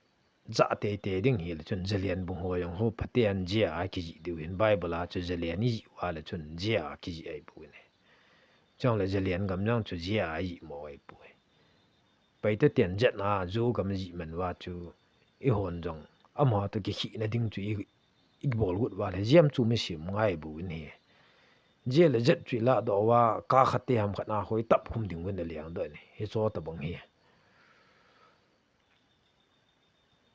za teitei ding hile chun Zalen bung ho jong ho phaten Z a kijih diu ahin, Bible a chu Zalen ijih uva le chun Z a kijih ahi bou ahi. Chule Zalen gam jong chu Z a ijih mo ahipoi. Paite ten Z a Zo gam ijih man uva chu eihon jong ama toh kikhehna ding chu i, ibol got uva le Z a chu mi sim ngai bou ahi. Z le Z chu ilah doh uva, ka khat te ham khat na hoi tap khum ding uvin aleng doh ahi. Hiche tabang hi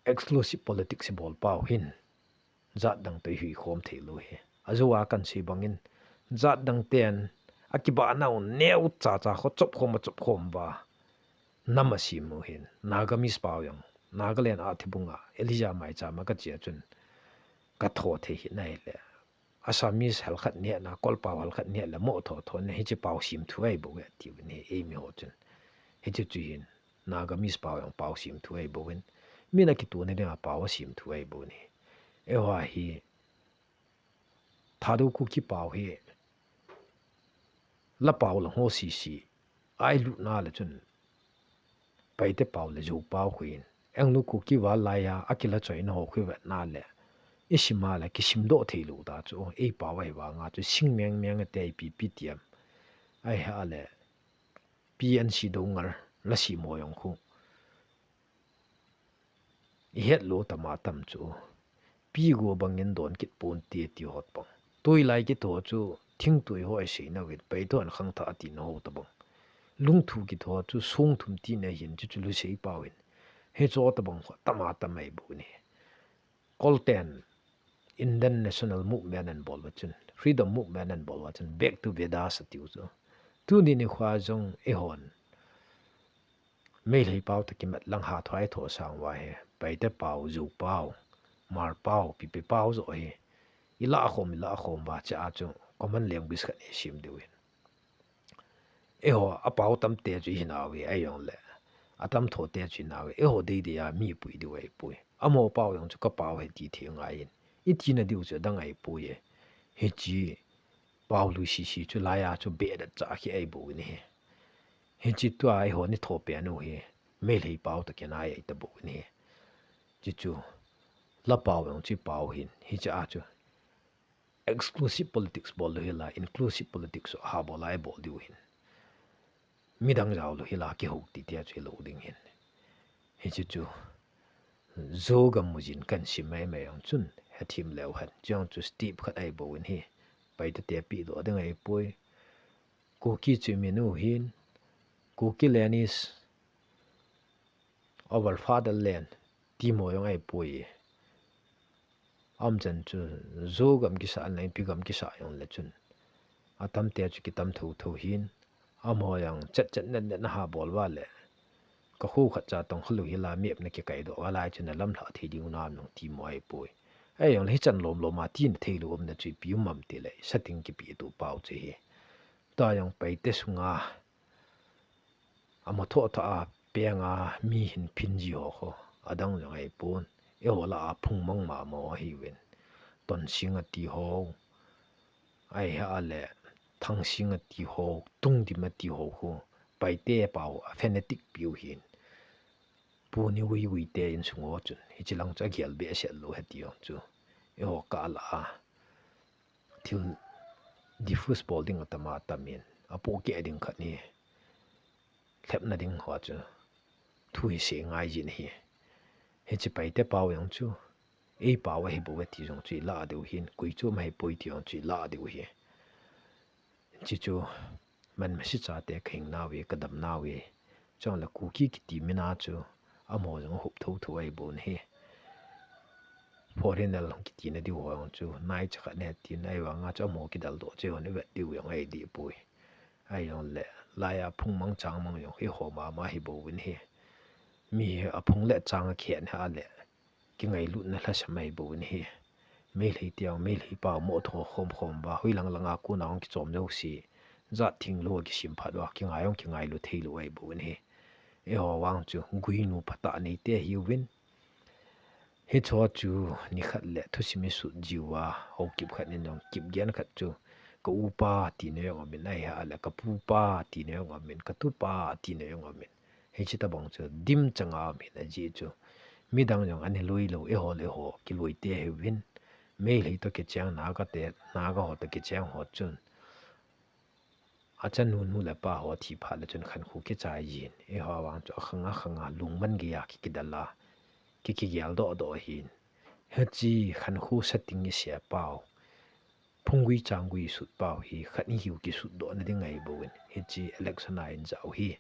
exclusive politics ibol pau hin jat dang toh ihui khom thei lou ahi. Ajo a kan sei bang in, jat dang ten akibahna u neo cha cha kho chop khom a chop khom uva nam asim u ahin. Nagamese pau jong, Nagaland a Thibung a Elijah Maicham a kache a chun katho thei hih nai le, Assamese hal khat neh na, Kolpau hal khat neh le mo tho tho na, hiche pau sim thu ahi bou ahi ati uvin ahi, eimi ho chun. Hiche chu hin, Nagamese pau jong pau sim thu ahi bou ahin. Min akitona dinga pau asim thu ahi bou ahi. Eiho hi, Thadou Kuki pau hi, lapau lang ho sisi a ilut na le chun, Paite pau le Zou pau khu in, engnu Kuki val laiya akila choina ho khu vetna le, isim a le kisim doh thei lou ta chu, ei pau ahi vanga chu sing meng meng a te ipi pi tiam. Ahi a le, P N C Doungel, Lasimo jong khu ihet lou tam a tam chu, pi go bangin don kit ponte ti ho tabang. Tuilai kit ho chu thingtui ho isei nauvin, Paite hon khangthah ati na ho tabang. Lungthu kit ho chu song thum ti na hin chu chu Lusei pau hin. Hicho tabang ho tam a tam ahi bou ni. Kolten Indian National Movement anabol uva chun, Freedom Movement anabol uva chun, Back to Vedas atiu chu. Tuni nikho jong eihon Meitei pau toh kimat lang hathoa ithoh sang uva hi, Paite pau, Zou pau, Hmar pau, Pipe pau joh hi ilah khom, ilah khom uva, chea chu common language khat isem diu hin. Eiho, apau tamte chu ihi nauve, ahijongle atam thote chu ihi nauve, eiho deidei a mi pui diu ahipoi. Amaho pau jong chu kapau ahi ti thei ngai in, iti na diu chu adang ahipoi e. Hiche pau lui sese chu laiya chu bedet cha khi ahibou in ahi. Hiche tua eihon ithoh pen u hi Meitei pau toh kinai ahitabou in ahi. Hiche chu la pau jong chu pau hin, hichea chu exclusive politics bol lou hila, inclusive politics ha bol a ibol diu hin, midang jao lou hila kihou ti tia chu hilou ding hin. Hiche chu Zogam mujin kasim maimai jong chun hethem leu hen, chujong chu step khat ahibou in ahi. Paite te pehdoh ding ahipoi. Kuki chu imin u hin, Kukilenis, our fatherland, ti mo jong ahipoi. Umchan chu Zogam kisah le Inpi gam kisah jongle chun, atamte chu kitam thotho hin, amaho jong chetchet netnet naha bol uva le, kakho khatcha tong khalou hila map na kikaidoh uva lai chun alamlhah thei diu nam nung ti mo ahipoi. Ahijongle hichan lomlom a tina theilou umna chu ipi um am tile, setting kipehtu pau chu ahi. Tua jong Paite sunga amathoh thoh a penga mi hinphin ji ho khu adang jong ahipon, eiho lah a phungmang mama ahiuvin. Tonsing ati ho, ahi a le Thangsing ati ho, Tungdim ati ho khu Paite pau a fanatic piu hin. Pu Niwuiwui te insung ho chun hiche lang chu agel behseh lou hiti jong chu, eiho kah lah a thil diffuse bol ding atam atam in, apohkeh ding khat ni, lhepna ding ho chu thu hi sei ngai jin ahi. Hiche Paite pau jong chu ei pau ahibouve ti jong chu ilah diu hin, koi chu um ahipoi ti jong chu ilah diu ahi. Hiche chu man masi chate kahing nauve, kadam nauve. Chule Kuki kiti mina chu amaho jong ahup thotho ahibou in ahi. Foreigner hung kiti na diu ho jong chu naicha khat ahi tin, ahivanga chu amaho kidaldoh chu eihon ivet diu jong ahi dehpoi. Ahijongle laiya phungmang changmang jong eiho mama ahibou in ahi. Mi aphung le achang akhen ha le, kingailutna lhasam ahibou in ahi. Meitei te jong Meitei pau mo tho khom khom uva, hoilang langa kona hung kichom jouse, jat thinglou a kisem phat uva kingai jong kingailu theilou ahibou in ahi. Eiho vang chu guinu phatah neite ahiuvin. Hicheho chu nikhat le thusim isut jiuva, Haokip khat in jong kipgen khat chu, ka upa tina jong aumin, ahi a le ka pupa tina jong aumin, ka tupa tina jong aumin. Hiche tabang chu dimchanga um ahin, ajeh chu midang jong ana lui lou, eiho le eiho kiluite ahiuvin. Meitei toh kicheng Naga te, Naga ho toh kicheng ho chun achanu nu le pa ho athi phat le chun khankho kichai jin, eiho vang chu akhang akhang a lungman geiya ki kidal a, ki kigel doh doh ahin. Hiche khankho setting isei pau, phunggui changgui sut pau hi khat ihiu kisutdohna ding ahibouvin, hiche election a injah u hi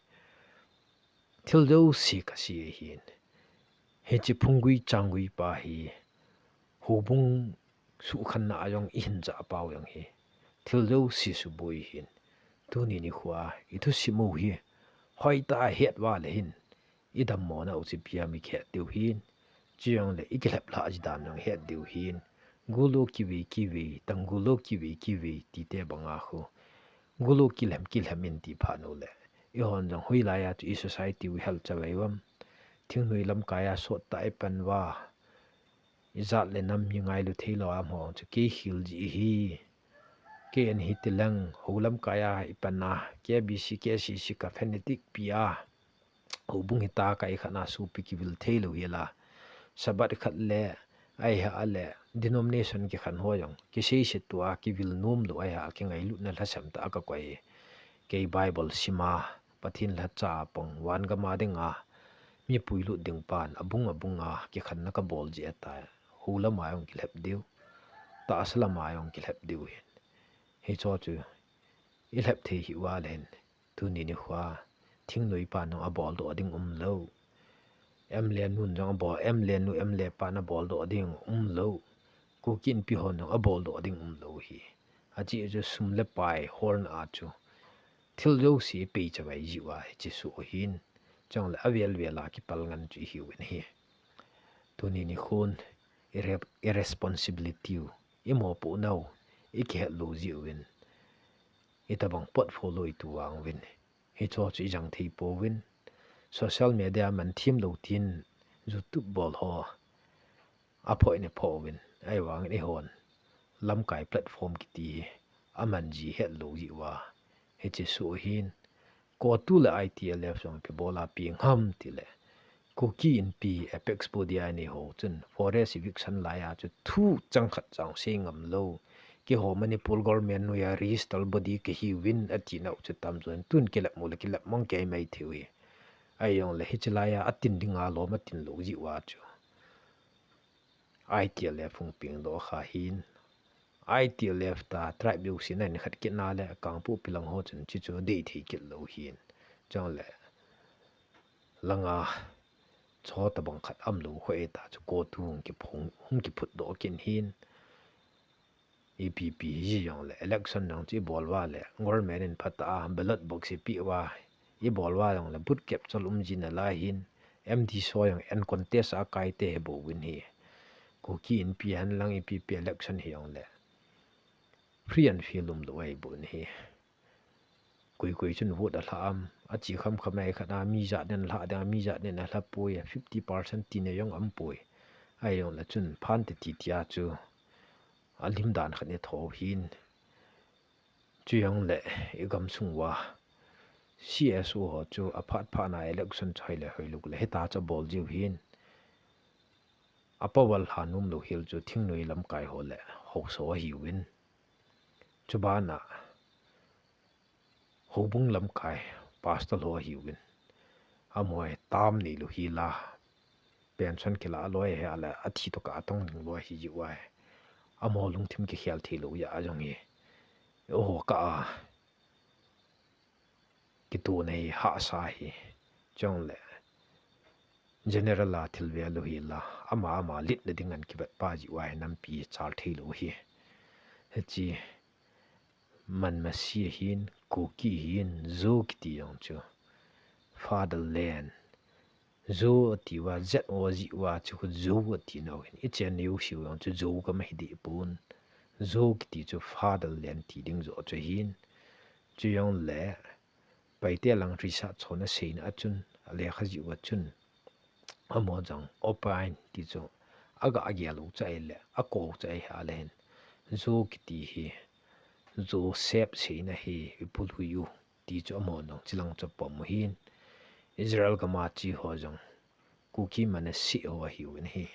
thil jouse kasei ahin. Hiche phunggui changgui pa hi houbung suhkhenna a jong ihin jah pau jong hi thil jouse suboi ahin. Tuni nikhoa ithusim u hi hoitah a het uva le hin, idammona u chu ipi ham ikihet diu ahin. Chujongle ikilhep lhah ji dan jong het diu ahin. Gulo kivei kivei, tang gulo kivei kivei tite banga khu, gulo kilhem kilhem in ti phat u le, eihon jong hoilaiya chu i society u ihal chavei uvam? Thingnoi lamkaiya sottah ipan uva, ijat le nam hi ngailu theilou a amaho chu kei khel jeh ahi. Kei ana hiti lang, hou lamkaiya ipan a, K B C, K C C ka fanatic pi a, houbung hita kai khat na supi kivil thei lou hi la. Sabbath khat le, ai ha le, denomination kikhen ho jong, kisei se tua kivil nom lou ai ha kingailutna lhasam ta ka koi. Kei Bible sima, Pathen lhacha pang, van gam a dinga, mi puilut ding pan, abung abunga, kikhenna kabol ji ta, hou lama jong kilhep diu, tahsa lama jong kilhep diu hin. Hicho chu, i lhep thei hi uva le hin, tuni nikho, thingnoi pan jong abol doh ding um lou. M L A nun jong abol, M L A nu, M L A pan abol doh ding um lou. Kuki Inpi hon jong abol doh ding um lou hi. Achi chu sum le pai holna a chu thil jouse pei chavai jiu a hiche soh hin. Chule avel vel a kipal ngen chu ihiu in hi. Tuni nikhon i re-, i responsibility u, i mopoh nau, i kihet lou jiu in. Itobang portfolio itu vang uvin. Hicho chu ijang thei pouvin. Social media man thim lou tin YouTube bol ho. Aphoh in iphoh uvin. Ahivangin eihon lamkai platform kiti hi aman ji het lou jiu a. Hiche soh hin. COTU le I T L F jong ipi bol a peng ham tile. Kuki Inpi apex body a inei ho chun forest eviction lai a chu thu chang khat chang sei ngam lou. Keiho Manipur government noiya register body kahiuvin ati nau chu tamjon tun kilep mo le kilep mang kei mai thei u hi. Ahijongle hiche laiya atin dinga lom atin lou jiu a chu. I T L F hung peng doh kha hin. I T L F ta tribe jouse na in khat kit na le Kangpokpi lang ho chun chi chu dei thei kit lou hin. Chule langa chotobang khat um lou khu e ta chu COTU hung kiphung, hung kiphut doh kit hin. Ipi pi hijongle election jong chu ibol uva le government in phatah a ballot box ipi uva ibol uva jongle vote capture um ji nalai hin M D C ho jong in contest a kai te hi bouvin hi. Kuki Inpi hen lang ipi pi election hijongle free and fair um lou ahi bouvin hi. Koi koi chun vote alha am, achi kham kham a khat a mi jat nen alha ding, mi jat nen alha poi, fifty percent tina jong um poi. Ahijongle chun phan te ti tia chu alim dan khat ni tho hin. Chujongle igam sung uva C S O ho chu aphat phat na election chu hoi le hoi lou le hita chu bol jiu hin. Apower lha nom lou hel chu thingnoi lamkai ho le haosa ahiuvin. Chubana houbung lamkai pastor ho ahiuvin. Amaho hi term nei lou hi la pension kila loi hi a le athi toh kah atong ding loi hi jiu a hi. Amaho lungthim kikhel thei lou jeh a jong hi. Oho ka a. Kituna hi hahsa hi. Chule general a thil ve lou hi la. Ama ama litna ding an kivet pa jiu a hi nampi chal thei lou hi. Hiche Manmasi hin, Kuki hin, Zo kiti jong chu fatherland. Zo ati uva, Z O ji uva chu khu Zo ati nau hin. Ichen neo siu jong chu Zo gam ahi deh pon. Zo kiti chu fatherland ti ding jo chu hin. Chujongle Paite lang research ho na seina a chun, alekha jiu a chun. Amaho jong opine ti chu aga agel u chai le, ako chai ha le hin. Zo kiti hi, Joseph seina hi, ipul hui u ti chu amaho jong chilang chu pom u hin. Israel gam a chi ho jong, Kuki Manasseh ho ahiuvin hi.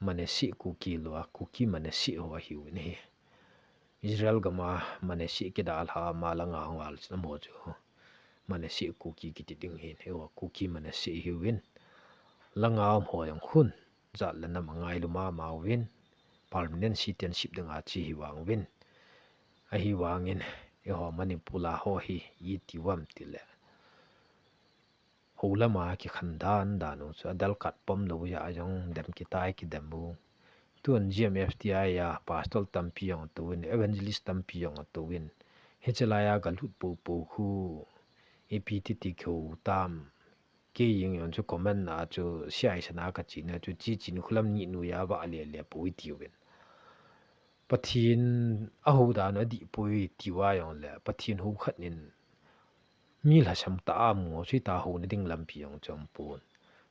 Manasseh Kuki lou a, Kuki Manasseh ho ahiuvin hi. Israel gam a Manasseh kidalha ma langa hung val chun amaho chu Manasseh Kuki kiti ding hin. Eiho Kuki Manasseh ahiuvin. Langa um ho jong khun jat le nam angailum mama uvin. Permanent citizenship dinga che hi vang uvin. Ahivangin eiho Manipur a ho hi iti uvam tile. Hou lama kikhen dan dan u chu adal kat pom lou jeh a jong dem kitai kidem u. Tun G M F T I a pastor tampi jong atouvin, evangelist tampi jong atouvin. Hiche laiya galut popo khu ipi titi kihou tam. Kei jeng jong chu comment na chu siai sana kachena chu chi chin khulam ni noiya va le le poi tiuvin. Pathen ahou dan adih poi tiu a jongle Pathen hou khat in Mi lhasam tah a mu chu ita houna ding lampi jong chu um pon.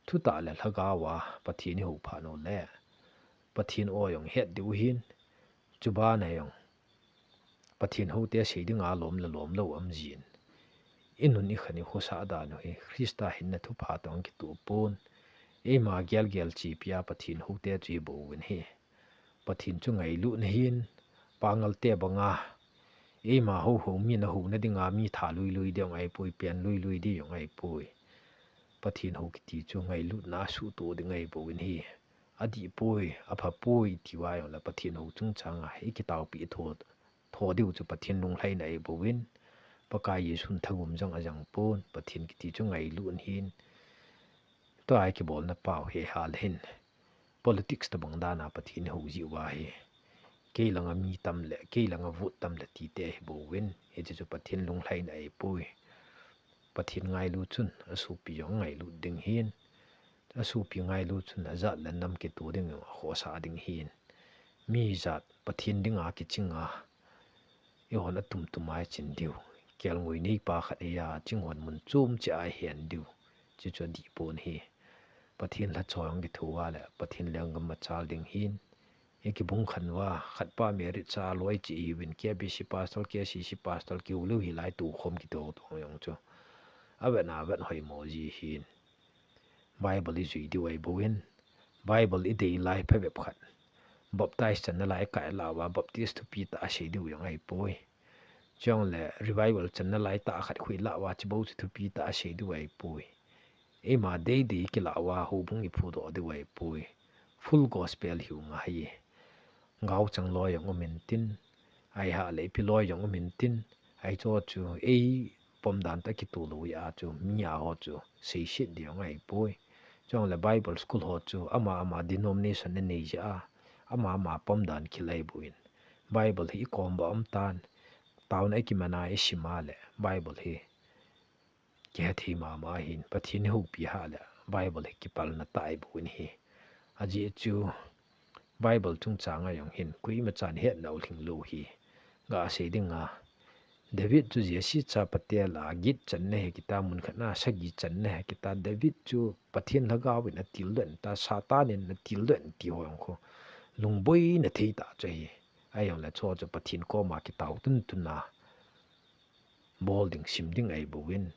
Thutah le lhagao a Pathen ihou phat uleh Pathen o jong het diu hin, chubana jong Pathen houte sei dinga lom le lom lou um jin. i nun i khan i khosah dan u hi Christa hinna thupha toh kitoh pon. Eima gelgel chepi a Pathen houte chu i bou uvin ahi. Pathen chu ngailutna hin, pangal te banga, eima ho ho mi na ho na dinga mi tha lui lui ding ahipoi, pen lui lui ding ahipoi. Pathen ho kiti chu ngailutna a suhtoh ding ahi bou in ahi. Adih poi, apha poi ti uva jongle Pathen ho chungchang a i kitaopi i tho, tho diu chu Pathen lunglhaina ahi bou in, Pakai Jesun thagum jong ajang pon, Pathen kiti chu ngailut in ahin. Tua i kibolna pau hi hal hin. Politics tabang dan a Pathen i hou jiu ahi. Kei langa mi tam le, kei langa vote tam le ti te ahi bou in, hiche chu Pathen lunglhaina ahi poi. Pathen ngailu chun, asopi jong ngailut ding ahin. Asopi ngailu chun, ajat le nam kitoh ding jong akhosah ding ahin. Mi jat Pathen dinga kiching a, eihon atum tum a i chin diu. Kelngoi neipa khat eiya, ching hon mun chom cheh a i hen diu. Chuchu adih pon ahi. Pathen lhacha jong kitho uva le, Pathen lenggam machal ding ahin. I kibung khen uva, khat pa merit cha loi cheh ihiuvin, K B C pastor, K C C pastor, kiu lou hilai tukhom kitoh toh jong chu. Avet na vet hoimo ji ahin. Bible i jui diu ahi bou in. Bible i dei lai phabep khat. Baptize channa lai i kai lah uva, Baptist thupi tah a sei diu jong ahi poi. Chujongle revival channa lai tah khat khu i lah uva, chubou chu thupi tah a sei diu ahi poi. Eima deidei i kilah uva, houbung i phudoh diu ahi poi. Full gospel hiu ngai. Gaochang loi jong um intin, ahi hale ipi loi jong um intin, ahi cho chu ei pom dan tah kitoh lou a chu mi a ho chu seiset ding jong ahi poi. Chujongle Bible school ho chu ama ama denomination anei jeh a, ama ama pom dan khel ahi bou in. Bible hi i kom uva um tan, taona i kiman a i sim a le, Bible hi kihe thei mama ahin, Pathen i houpi hale, Bible hi kipalna tah ahi bou in ahi. Ajeh chu Bible chungchang a jong hin, koima chan hetna u lhing lou ahi. Ga sei dinga, David chu Jesse chapa te lah a get channa ahi kit a, mun khat na sagi channa ahi kit a, David chu Pathen lhagao in atildoh in ta, Satan in atildoh in ti ho jong khu lungboina thei tah chu ahi. Ahijongle chuchu Pathen koma kitao tuntun a bol ding, sim ding ahi bou in,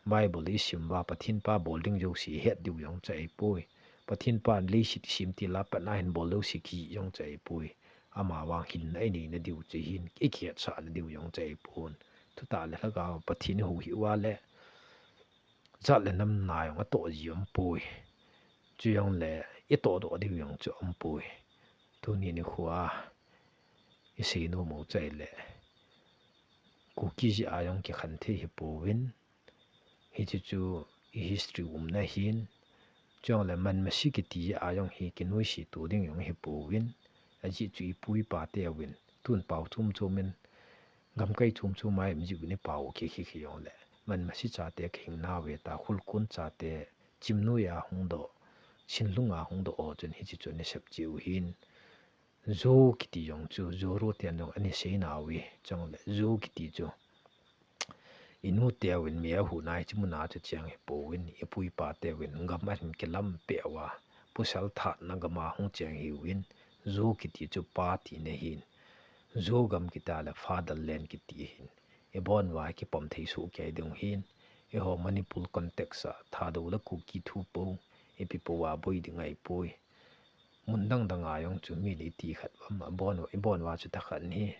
Bible i sim uva, Pathen pa bol ding jouse i het diu jong chu ahi poi. Pathen pan leiset i sem til a pat na hin bol jouse kihi jong chu ahi poi. Ama vang hinna i neina diu chu ahin, i kihetsahna diu jong chu ahi pon. Thutah le lhagao Pathen i hou hih uva le, jat le nam na jong atoh ji um poi. Chujongle i tohdoh diu jong chu um poi. Tuni nikho a i sei nom u chu ahile, Kuki jeh a jong kikhen thei hi pouvin, hiche chu i history umna ahin, chujongle manmasi kiti jeh a jong hi kinoise to ding jong hi pouvin, ajeh chu i pu i pa teuvin, tun pao chom chom in, gamkai chom chom a i um jiuvin i pao u kikhi khi jongle, manmasi chate kihing nau ve ta, khulkon chate, chimnoi a hung doh, sinlung a hung doh ho chun hiche chu ana sep cheh u ahin, Zo kiti jong chu, Zoro ten jong ana sei nau ve, chujongle Zo kiti chu i nu teuvin mi ahuhna hiche muna chu cheng hi pouvin, i pu i pa teuvin gam ahin kilam peh uva, pasal thatna gam a hung cheng hiuvin, Zo kiti chu pa tina ahin, Zogam kiti le Fatherland kiti ahin, i bon uva kipom thei soh kei ding ahin, eiho Manipur context a Thadou le Kuki thu pou, ipi pou a boi ding ahipoi. Mun dang dang a jong chu mi le i ti khat uvam, a bon, i bon uva chu thakhat ahi.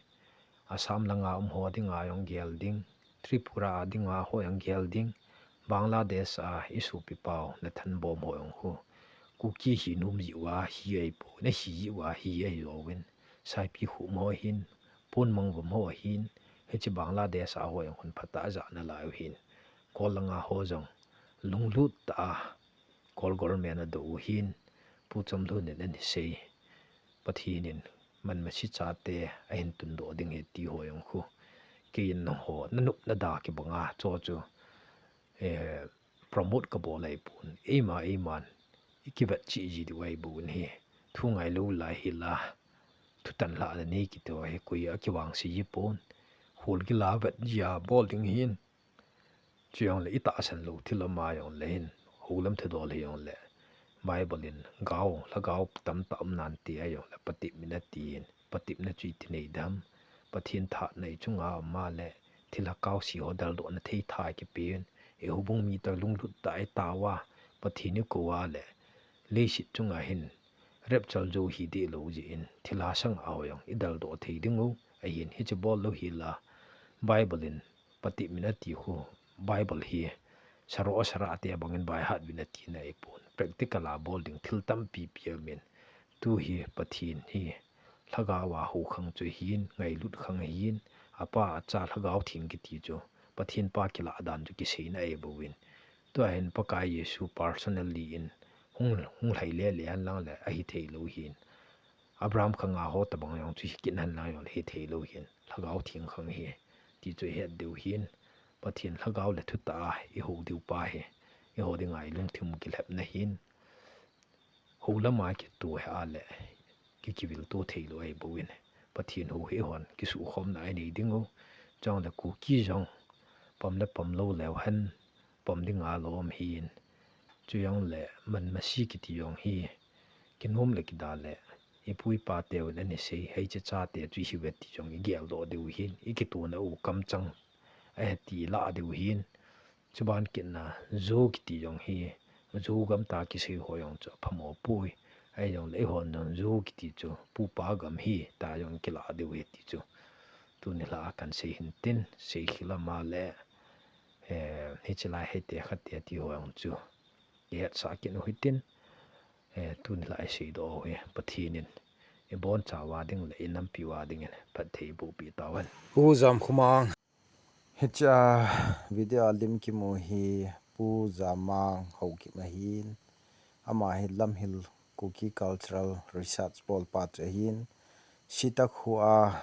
Assam langa um ho dinga jong gel ding, Tripura a dinga ho jong gel ding, Bangladesh a i sopi pau Nathan Bom ho jong khu Kuki hi nom jeh uva hi ahipoi, na hi jeh uva hi ahi jouvin, Saipikhum ho ahin, Ponmangvom ho ahin, hiche Bangladesh a ho jong khun phatah a ja nalai u ahin, Kol langa ho jong lunglut tah a Kol government adoh u ahin, Pu Chomlun in ana sei, Pathen in manmasi chate ahin tundoh ding ahi ti ho jong khu, keiin nangho nanop nada kibanga cho chu, eh, promote kabol ahipon, eima eiman i kivet cheh ji diu ahi bou ahi. Thu ngailou lai hila, thutan lhahna nei kiti ho hi koi a kivangse ji pon, hol kila vet ji a bol ding ahin. Chujongle i tahsan lou thil ama jongle hin, houlam thudol hijongle, Bible in gao, lhagao tamtah um nante ahijongle, patep in ati ahin, patepna chu iti nei dem, Pathen thatna i chunga um a le, thilha kaosi ho deldohna thei tha kipen, i houbung mi toh lunglut tah a i tao a, Pathen i kou a le, leiset chunga hin rapture jou hi dihlou jeh in, thilha sanga ho jong i deldoh thei diu ahin, hiche bol lou hi la, Bible in patep in ati khu, Bible hi, saro sara te bangin by heart uvin ati na ahipon. Practical a bol ding thil tampi pi aumin. Tu hi Pathen hi, lhagao a hou khang chu ahin, ngailut khang ahin, apa, acha, Lhagao Theng kiti chu, Pathen pa kilah dan chu kiseina ahi bouvin. Tua hin Pakai Jesu personally in hung, hung lhai le le hen lang le ahi thei lou hin. Abraham khanga ho tabang jong chu hi kit hen lang jong le hi thei lou hin. Lhagao Theng khang ahi. Ti chu i het diu hin. Pathen Lhagao le thutah a i hou diu pa hi. I hou dinga i lungthim kilhepna hin. Hou lama kitoh hi a le, ki, kivil to thei lou ahi bouvin. Pathen hou hi hon, kisukhomna a i nei diu. Chule Kuki jong, pom le pom lou leu hen, pom dinga lom hin. Chujong le, man masi kiti jong hi, kinom le kida le, i pu i pa teuvin ana sei, hiche chate chu hi ve ti jong i geldoh diu hin, i kitona u kamchang, ahi ti i lah diu hin. Chuban kit na, Zo kiti jong hi, Zo gam tia kisei ho jong chu aphamo poi. Ahi jong le eihon jong Zo kiti chu, pu pa gam ahi, tia jong kilah diu ahi ti chu. Tuni lha a kan sei hin tin, sei khel lama le, eh, hiche lai hei te khat te ti ho jong chu. I hetsah kit u hitin, eh, tuni lha a i seidoh u hi, Pathen in, i boncha uva ding le i nampi uva dingin, phatthei boh peh tauhen. U Jamkhomang. Hiche a video a lim kimu hi Pu Jamang Haokip ahin, ama hi Lamhil Kuki Cultural Research bolpa chu ahin, Sitakhu a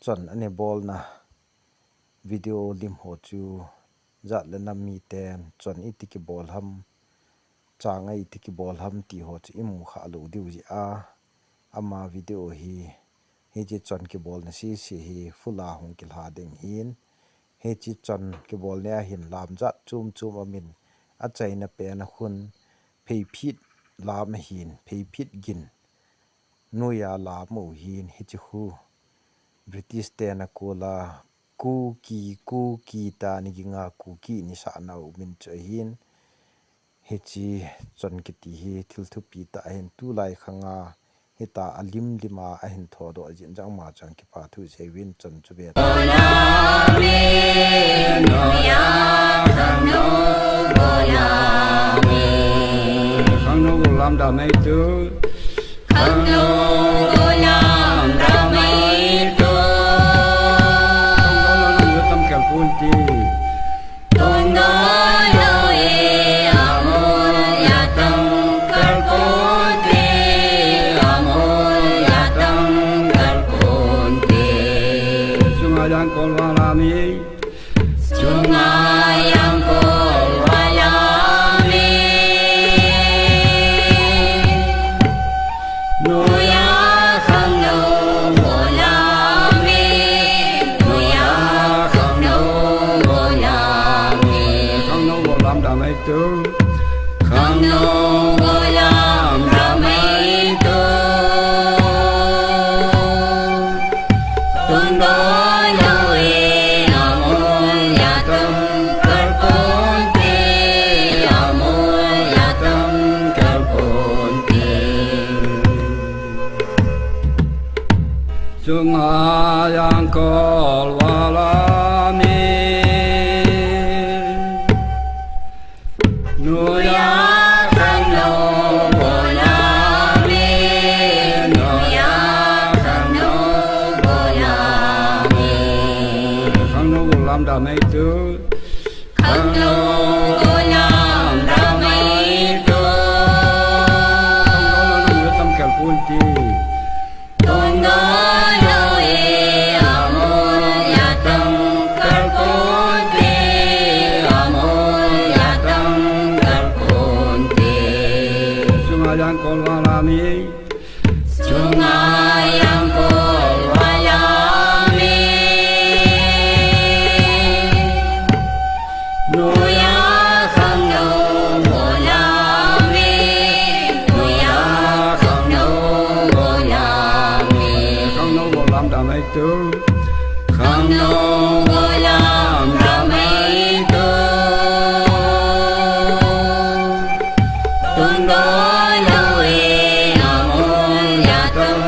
chon ana bolna video lim ho chu jat le nam miten chon iti kibol ham, chang a iti kibol ham ti ho chu i mu kha lou diu jeh a, ama video hi, hiche chon kibolna sese hi full a hung kilha ding ahin, hiche chon kibolna a hin lam jat chom chom aumin, achaina pen a khun pheiphit lam ahin, pheiphit gin, noiya lam u ahin, hiche khu British ten akol a Kuki, Kuki tia ni ginga Kuki ni sahna u min chu ahin, hiche chon kiti hi thil thupi tah ahin, tulai khanga hitia lim lim a ahin thodoh jing jeh a ama chang kipa thu seiyuvin chon chu ve. Khangno Golam Damei tu. Khangno Golam Damei tu. Tam kal pun ti. Tungdoi lou e, amol ya tam kal pun ti, amol ya tam kal pun ti. Sunga yang kol wala mi. Sunga yang kol wala mi. Nuya khangno Golam e, nuya khangno Golam e. Khangno Golam Damei tu. Khangno Golam Damei tu. Tungdoi lou e, amol ya tam kal pun ti, amol ya tam kal pun ti. Sunga yang kol wala mi. Nuya khangno Golam e, nuya khangno Golam e. Khangno Golam Damei tu. Khangno Golam Damei tu. Tam kal pun ti. Tungdoi lou e, amol ya tam kal pun ti, amol ya tam kal pun ti. Sunga yang kol wala mi. Sunga yang kol wala mi. Nuya khangno Golam e, nuya khangno Golam e. Khangno Golam Damei tu. Khangno golam ramei tu. Tundoi lou e amol yatam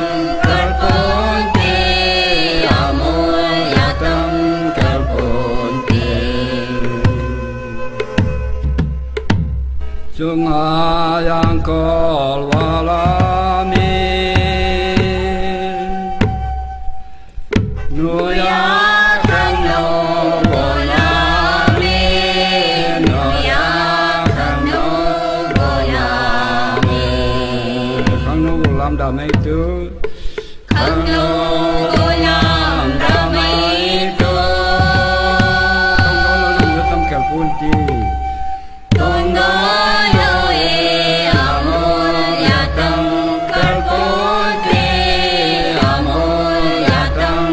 kalponte, amol yatam kalponte. Chunga jangkol valam e. Noiya khangno golam e, noiya khangno golam e. Khangno golam damei tu. Khangno golam damei tu. Khangno golam damei tu. Tundoi lou e amol yatam kalponte, amol yatam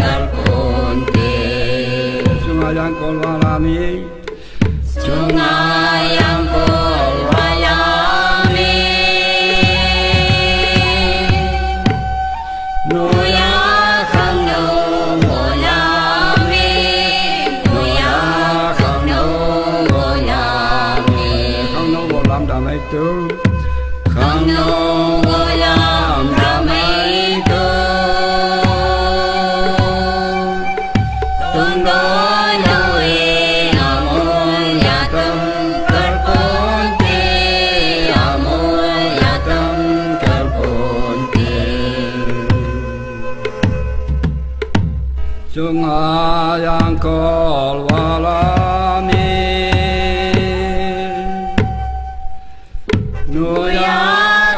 kalponte. Chunga jangkol valam e. Chunga jangkol valam e. Noiya khangno golam e, noiya khangno golam e. Khangno golam damei tu. Khangno golam damei tu. Tundoi lou e amol yatam kalponte, amol yatam kalponte. Chunga jangkol valam e. Noiya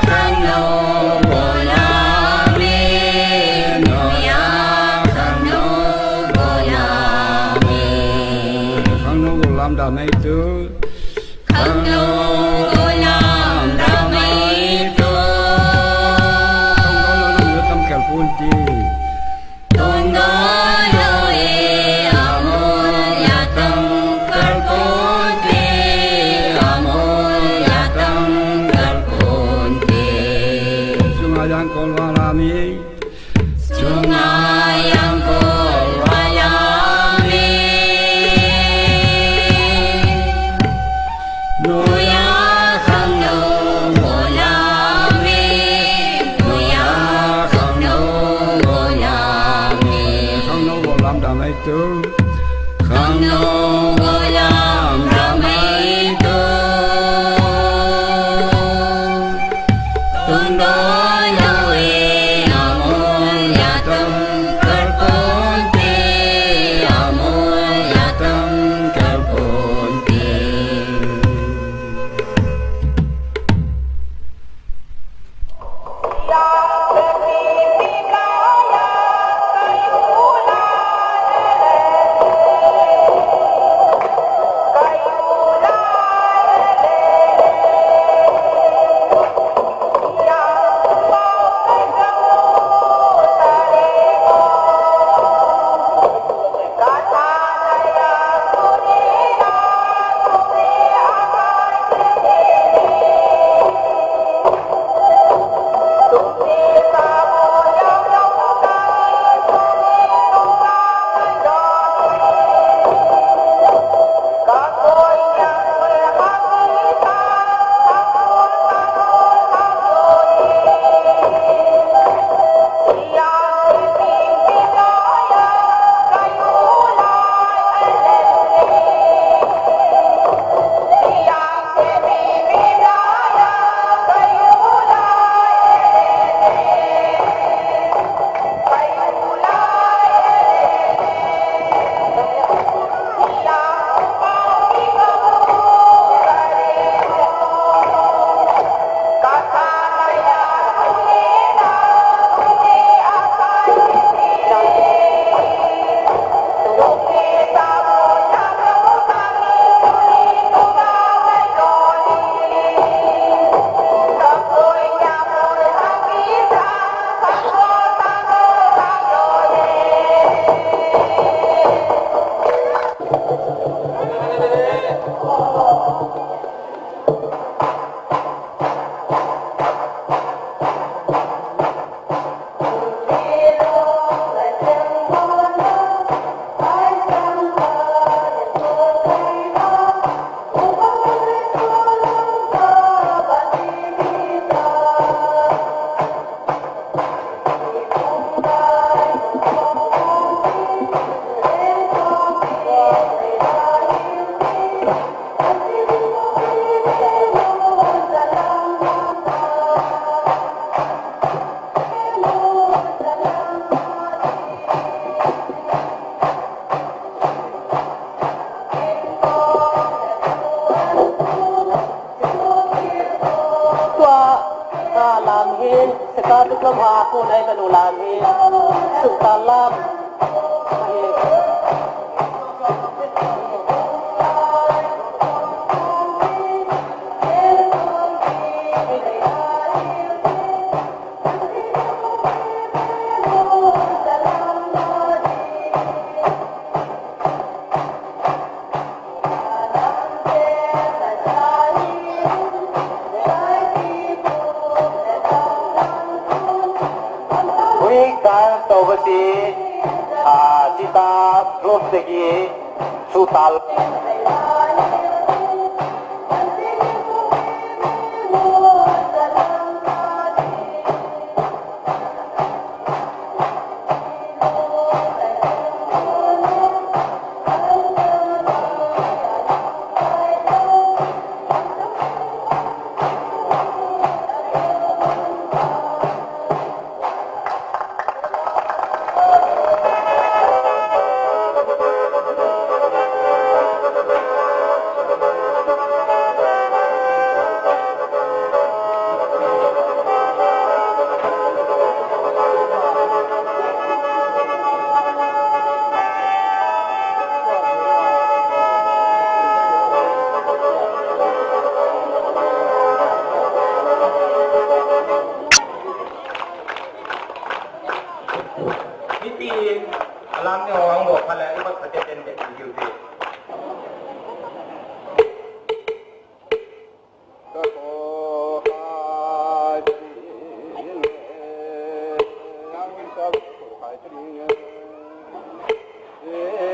khangno golam e, noiya khangno golam e. Khangno golam damei tu. Khangno golam damei tu. Khangno golam damei tu. Tundoi lou e amol yatam kalponte, amol yatam kalponte. Chunga jangkol valam e. Chunga jangkol valam e. Noiya khangno golam e, noiya khangno golam e. Khangno golam damei tu. Khangno golam damei tu. Tundoi lou e amol yatam kalponte, amol yatam kalponte. Hui dance tobasi, ah, sita group segi sutal. Mipin, alam ni ho hung bol phat le, i vat phat teng teng beh, thank you, thank you.